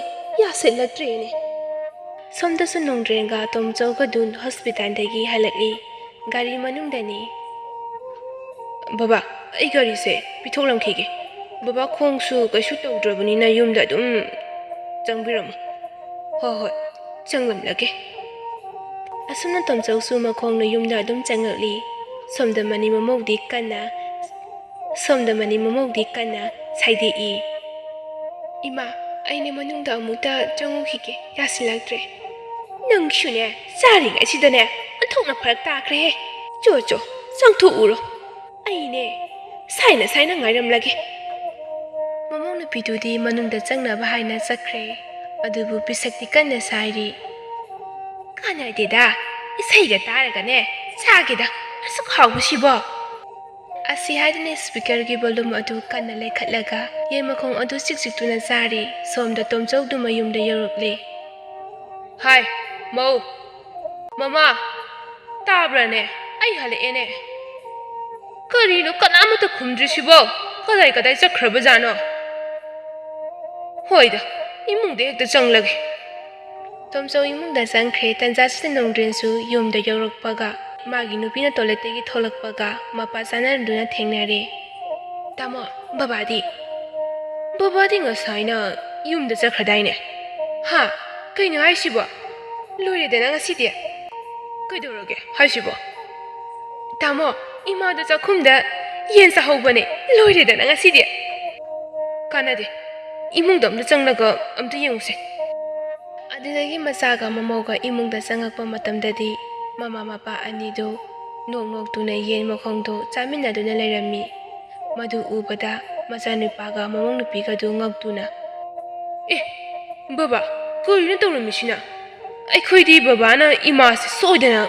ꯌꯥꯁꯤꯜꯂꯛꯇ꯭ꯔꯦꯅꯦ꯫" ꯁꯣꯝꯗꯁꯨ ꯅꯣꯡꯗ꯭ꯔꯦꯟꯒ ꯇꯣꯝꯆꯧꯒꯗꯨ ꯍꯣꯁꯄꯤꯇꯥꯜꯗꯒꯤ ꯍꯜꯂꯛꯂꯤ꯫ ꯒꯥꯔꯤ ꯃꯅꯨꯡꯗꯅꯤ꯫ "ꯕꯕꯥ, ꯑꯩ ꯒꯥꯔꯤꯁꯦ ꯄꯤꯊꯣꯛꯂꯝꯈꯤꯒꯦ꯫ ꯕꯕꯥ ꯈꯣꯡꯁꯨ ꯀꯩꯁꯨ ꯇꯧꯗ꯭ꯔꯕꯅꯤꯅ ꯌꯨꯝꯗ ꯑꯗꯨꯝ ꯆꯪꯕꯤꯔꯝꯃꯨ꯫" "ꯍꯣꯏ ꯍꯣꯏ, ꯆꯪꯂꯝꯂꯒꯦ꯫" ꯑꯁꯨꯝꯅ ꯇꯣꯝꯆꯧꯁꯨ ꯃꯈꯣꯡꯅ ꯌꯨꯝꯗ ꯑꯗꯨꯝ ꯆꯪꯂꯛꯂꯤ꯫ ꯁꯣꯝꯗ ꯃꯅꯤ ꯃꯃꯧꯗꯤ ꯀꯟꯅ ꯁꯣꯝꯗ ꯃꯅꯤ ꯃꯃꯧꯗꯤ ꯀꯟꯅ ꯁꯥꯏꯗꯦꯛꯏ꯫ "ꯏꯃꯥ, ꯑꯩꯅꯦ ꯃꯅꯨꯡꯗ ꯑꯃꯨꯛꯇ ꯆꯪꯉꯨꯈꯤꯒꯦ, ꯌꯥꯁꯤꯜꯂꯛꯇ꯭ꯔꯦ꯫" "ꯅꯪꯁꯨꯅꯦ, ꯆꯥꯔꯤꯉꯩꯁꯤꯗꯅꯦ ꯑꯣꯟꯊꯣꯛꯅ ꯐꯔꯛ ꯇꯥꯈ꯭ꯔꯦꯍꯦ꯫ ꯆꯣ ꯆꯣ, ꯆꯪꯊꯣꯛꯎꯔꯣ꯫ ꯑꯩꯅꯦ ꯁꯥꯏꯅ ꯁꯥꯏꯅ ꯉꯥꯏꯔꯝꯂꯒꯦ꯫" ꯃꯃꯧ ꯅꯨꯄꯤꯗꯨꯗꯤ ꯃꯅꯨꯡꯗ ꯆꯪꯅꯕ ꯍꯥꯏꯅ ꯆꯠꯈ꯭ꯔꯦ꯫ ꯑꯗꯨꯕꯨ ꯄꯤꯁꯛꯇꯤ ꯀꯟꯅ ꯁꯥꯏꯔꯤ꯫ "ꯀꯥꯟꯅꯗꯦꯗ, ꯏꯁꯩꯒ ꯇꯥꯔꯒꯅꯦ ꯆꯥꯒꯦꯗ, ꯑꯁꯨꯛ ꯍꯥꯎꯕꯁꯤꯕꯣ!" ꯑꯁꯤ ꯍꯥꯏꯗꯨꯅ ꯁ꯭ꯄꯤꯀꯔꯒꯤ ꯚꯣꯂꯨꯝ ꯑꯗꯨ ꯀꯟꯅ ꯂꯩꯈꯠꯂꯒ ꯌꯦꯟ ꯃꯈꯣꯡ ꯑꯗꯨ ꯆꯤꯛ ꯆꯤꯛꯇꯨꯅ ꯆꯥꯔꯤ꯫ ꯁꯣꯝꯗ ꯇꯣꯝꯆꯧꯗꯨ ꯃꯌꯨꯝꯗ ꯌꯧꯔꯛꯂꯦ꯫ "ꯍꯥꯏ, ꯃꯧ, ꯃꯃꯥ, ꯇꯥꯕ꯭ꯔꯥꯅꯦ? ꯑꯩ ꯍꯜꯂꯛꯑꯦꯅꯦ꯫ ꯀꯔꯤꯅꯣ ꯀꯅꯥꯃꯠꯇ ꯈꯨꯝꯗ꯭ꯔꯤꯁꯤꯕꯣ? ꯀꯗꯥꯏ ꯀꯗꯥꯏ ꯆꯠꯈ꯭ꯔꯕꯖꯥꯠꯅꯣ? ꯍꯣꯏꯗ, ꯏꯃꯨꯡꯗ ꯍꯦꯛꯇ ꯆꯪꯂꯒꯦ꯫" ꯇꯣꯝꯆꯧ ꯏꯃꯨꯡꯗ ꯆꯪꯈ꯭ꯔꯦ꯫ ꯇꯟꯖꯥꯁꯤꯗ ꯅꯣꯡꯗ꯭ꯔꯦꯟꯁꯨ ꯌꯨꯝꯗ ꯌꯧꯔꯛꯄꯒ ꯃꯥꯒꯤ ꯅꯨꯄꯤꯅ ꯇꯣꯏꯂꯦꯠꯇꯒꯤ ꯊꯣꯛꯂꯛꯄꯒ ꯃꯄꯥ ꯆꯥꯅꯔꯗꯨꯅ ꯊꯦꯡꯅꯔꯦ꯫ "ꯇꯥꯃꯣ, ꯕꯕꯥꯗꯤ?" "ꯕꯕꯥꯗꯤ ꯉꯁꯥꯏꯅ ꯌꯨꯝꯗ ꯆꯠꯈ꯭ꯔꯗꯥꯏꯅꯦ?" "ꯍꯥ? ꯀꯩꯅꯣ ꯍꯥꯏꯁꯤꯕꯣ? ꯂꯣꯏꯔꯦꯗꯅ ꯉꯁꯤꯗꯤ꯫ ꯀꯩꯗꯧꯔꯒꯦ ꯍꯥꯏꯁꯤꯕꯣ?" "ꯇꯥꯃꯣ, ꯏꯃꯥꯗꯣ ꯆꯥꯛꯈꯨꯝꯗ ꯌꯦꯟ ꯆꯥꯍꯧꯕꯅꯦ꯫ ꯂꯣꯏꯔꯦꯗꯅ ꯉꯁꯤꯗꯤ꯫" "ꯀꯥꯟꯅꯗꯦ꯫ ꯏꯃꯨꯡꯗ ꯑꯝꯇ ꯆꯪꯂꯒ ꯑꯝꯇ ꯌꯦꯡꯉꯨꯁꯦ꯫" ꯑꯗꯨꯗꯒꯤ ꯃꯆꯥꯒ ꯃꯃꯧꯒ ꯏꯃꯨꯡꯗ ꯆꯪꯉꯛꯄ ꯃꯇꯝꯗꯗꯤ ꯃꯃꯥ ꯃꯄꯥ ꯑꯅꯤꯗꯨ ꯅꯣꯛ ꯅꯣꯛꯇꯨꯅ ꯌꯦꯟ ꯃꯈꯣꯡꯗꯨ ꯆꯥꯃꯤꯟꯅꯗꯨꯅ ꯂꯩꯔꯝꯃꯤ꯫ ꯃꯗꯨ ꯎꯕꯗ ꯃꯆꯥꯅꯨꯄꯥꯒ ꯃꯃꯧ ꯅꯨꯄꯤꯒꯗꯨ ꯉꯛꯇꯨꯅ, "ꯑꯦ, ꯕꯕꯥ, ꯀꯔꯤꯅꯣ ꯇꯧꯔꯝꯃꯤꯁꯤꯅ? ꯑꯩꯈꯣꯏꯗꯤ ꯕꯕꯥꯅ ꯏꯃꯥꯁꯦ ꯁꯣꯏꯗꯅ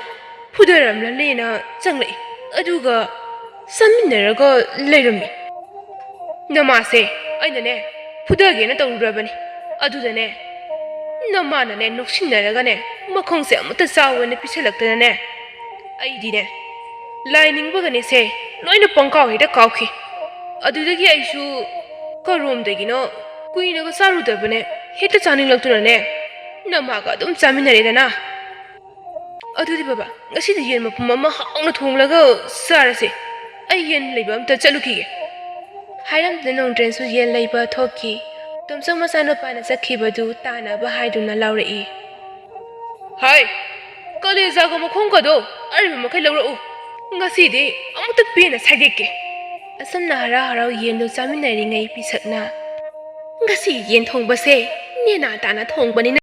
ꯐꯨꯗꯔꯝꯂꯅꯦꯅ ꯆꯪꯂꯛꯏ, ꯑꯗꯨꯒ ꯆꯥꯃꯤꯟꯅꯔꯒ ꯂꯩꯔꯝꯃꯤ꯫ ꯅꯃꯥꯁꯦ ꯑꯩꯅꯅꯦ ꯐꯨꯗꯒꯦꯅ ꯇꯧꯔꯨꯔꯕꯅꯤ, ꯑꯗꯨꯗꯅꯦ ꯅꯃꯥꯅꯅꯦ ꯅꯣꯛꯁꯤꯟꯅꯔꯒꯅꯦ ꯃꯈꯣꯡꯁꯦ ꯑꯃꯨꯛꯇ ꯆꯥꯎꯑꯣꯅ ꯄꯤꯁꯜꯂꯛꯇꯅꯅꯦ, ꯑꯩꯗꯤꯅꯦ ꯂꯥꯏ ꯅꯤꯡꯕꯒꯅꯦꯁꯦ ꯂꯣꯏꯅ ꯄꯪꯀꯥꯎ ꯍꯦꯛꯇ ꯀꯥꯎꯈꯤ꯫ ꯑꯗꯨꯗꯒꯤ ꯑꯩꯁꯨ ꯀꯔꯣꯝꯗꯒꯤꯅꯣ ꯀꯨꯏꯅꯒ ꯆꯥꯔꯨꯗꯕꯅꯦ ꯍꯦꯛꯇ ꯆꯥꯅꯤꯡꯂꯛꯇꯨꯅꯅꯦ ꯅꯃꯥꯒ ꯑꯗꯨꯝ ꯆꯥꯃꯤꯟꯅꯔꯦꯗꯅ꯫ ꯑꯗꯨꯗꯤ ꯕꯕꯥ, ꯉꯁꯤꯗꯤ ꯌꯦꯟ ꯃꯄꯨꯝ ꯑꯃ ꯍꯥꯎꯅ ꯊꯣꯡꯂꯒ ꯆꯥꯔꯁꯦ꯫ ꯑꯩ ꯌꯦꯟ ꯂꯩꯕ ꯑꯝꯇ ꯆꯠꯂꯨꯈꯤꯒꯦ꯫ ꯍꯥꯏꯔꯝꯗꯅ ꯅꯣꯡꯗ꯭ꯔꯦꯟꯁꯨ ꯌꯦꯟ ꯂꯩꯕ ꯊꯣꯛꯈꯤ꯫ ꯇꯣꯝꯆꯧ ꯃꯆꯥꯅꯨꯄꯥꯅ ꯆꯠꯈꯤꯕꯗꯨ ꯇꯥꯅꯕ ꯍꯥꯏꯗꯨꯅ ꯂꯥꯎꯔꯛꯏ꯫ ꯍꯥꯏ, ꯀꯂꯦꯖꯥꯒ ꯃꯈꯣꯡꯒꯗꯣ ꯑꯔꯤꯕ ꯃꯈꯩ ꯂꯧꯔꯛꯎ꯫ ꯉꯁꯤꯗꯤ ꯑꯃꯨꯛꯇ ꯄꯦꯟꯅ ꯁꯥꯏꯗꯦꯛꯀꯦ꯫ ꯑꯁꯨꯝꯅ ꯍꯔꯥꯎ ꯍꯔꯥꯎ ꯌꯦꯟꯗꯨ ꯆꯥꯃꯤꯟꯅꯔꯤꯉꯩ ꯄꯤꯁꯛꯅ, ꯉꯁꯤ ꯌꯦꯟ ꯊꯣꯡꯕꯁꯦ ꯅꯦꯅꯥ ꯇꯥꯅ ꯊꯣꯡꯕꯅꯤꯅ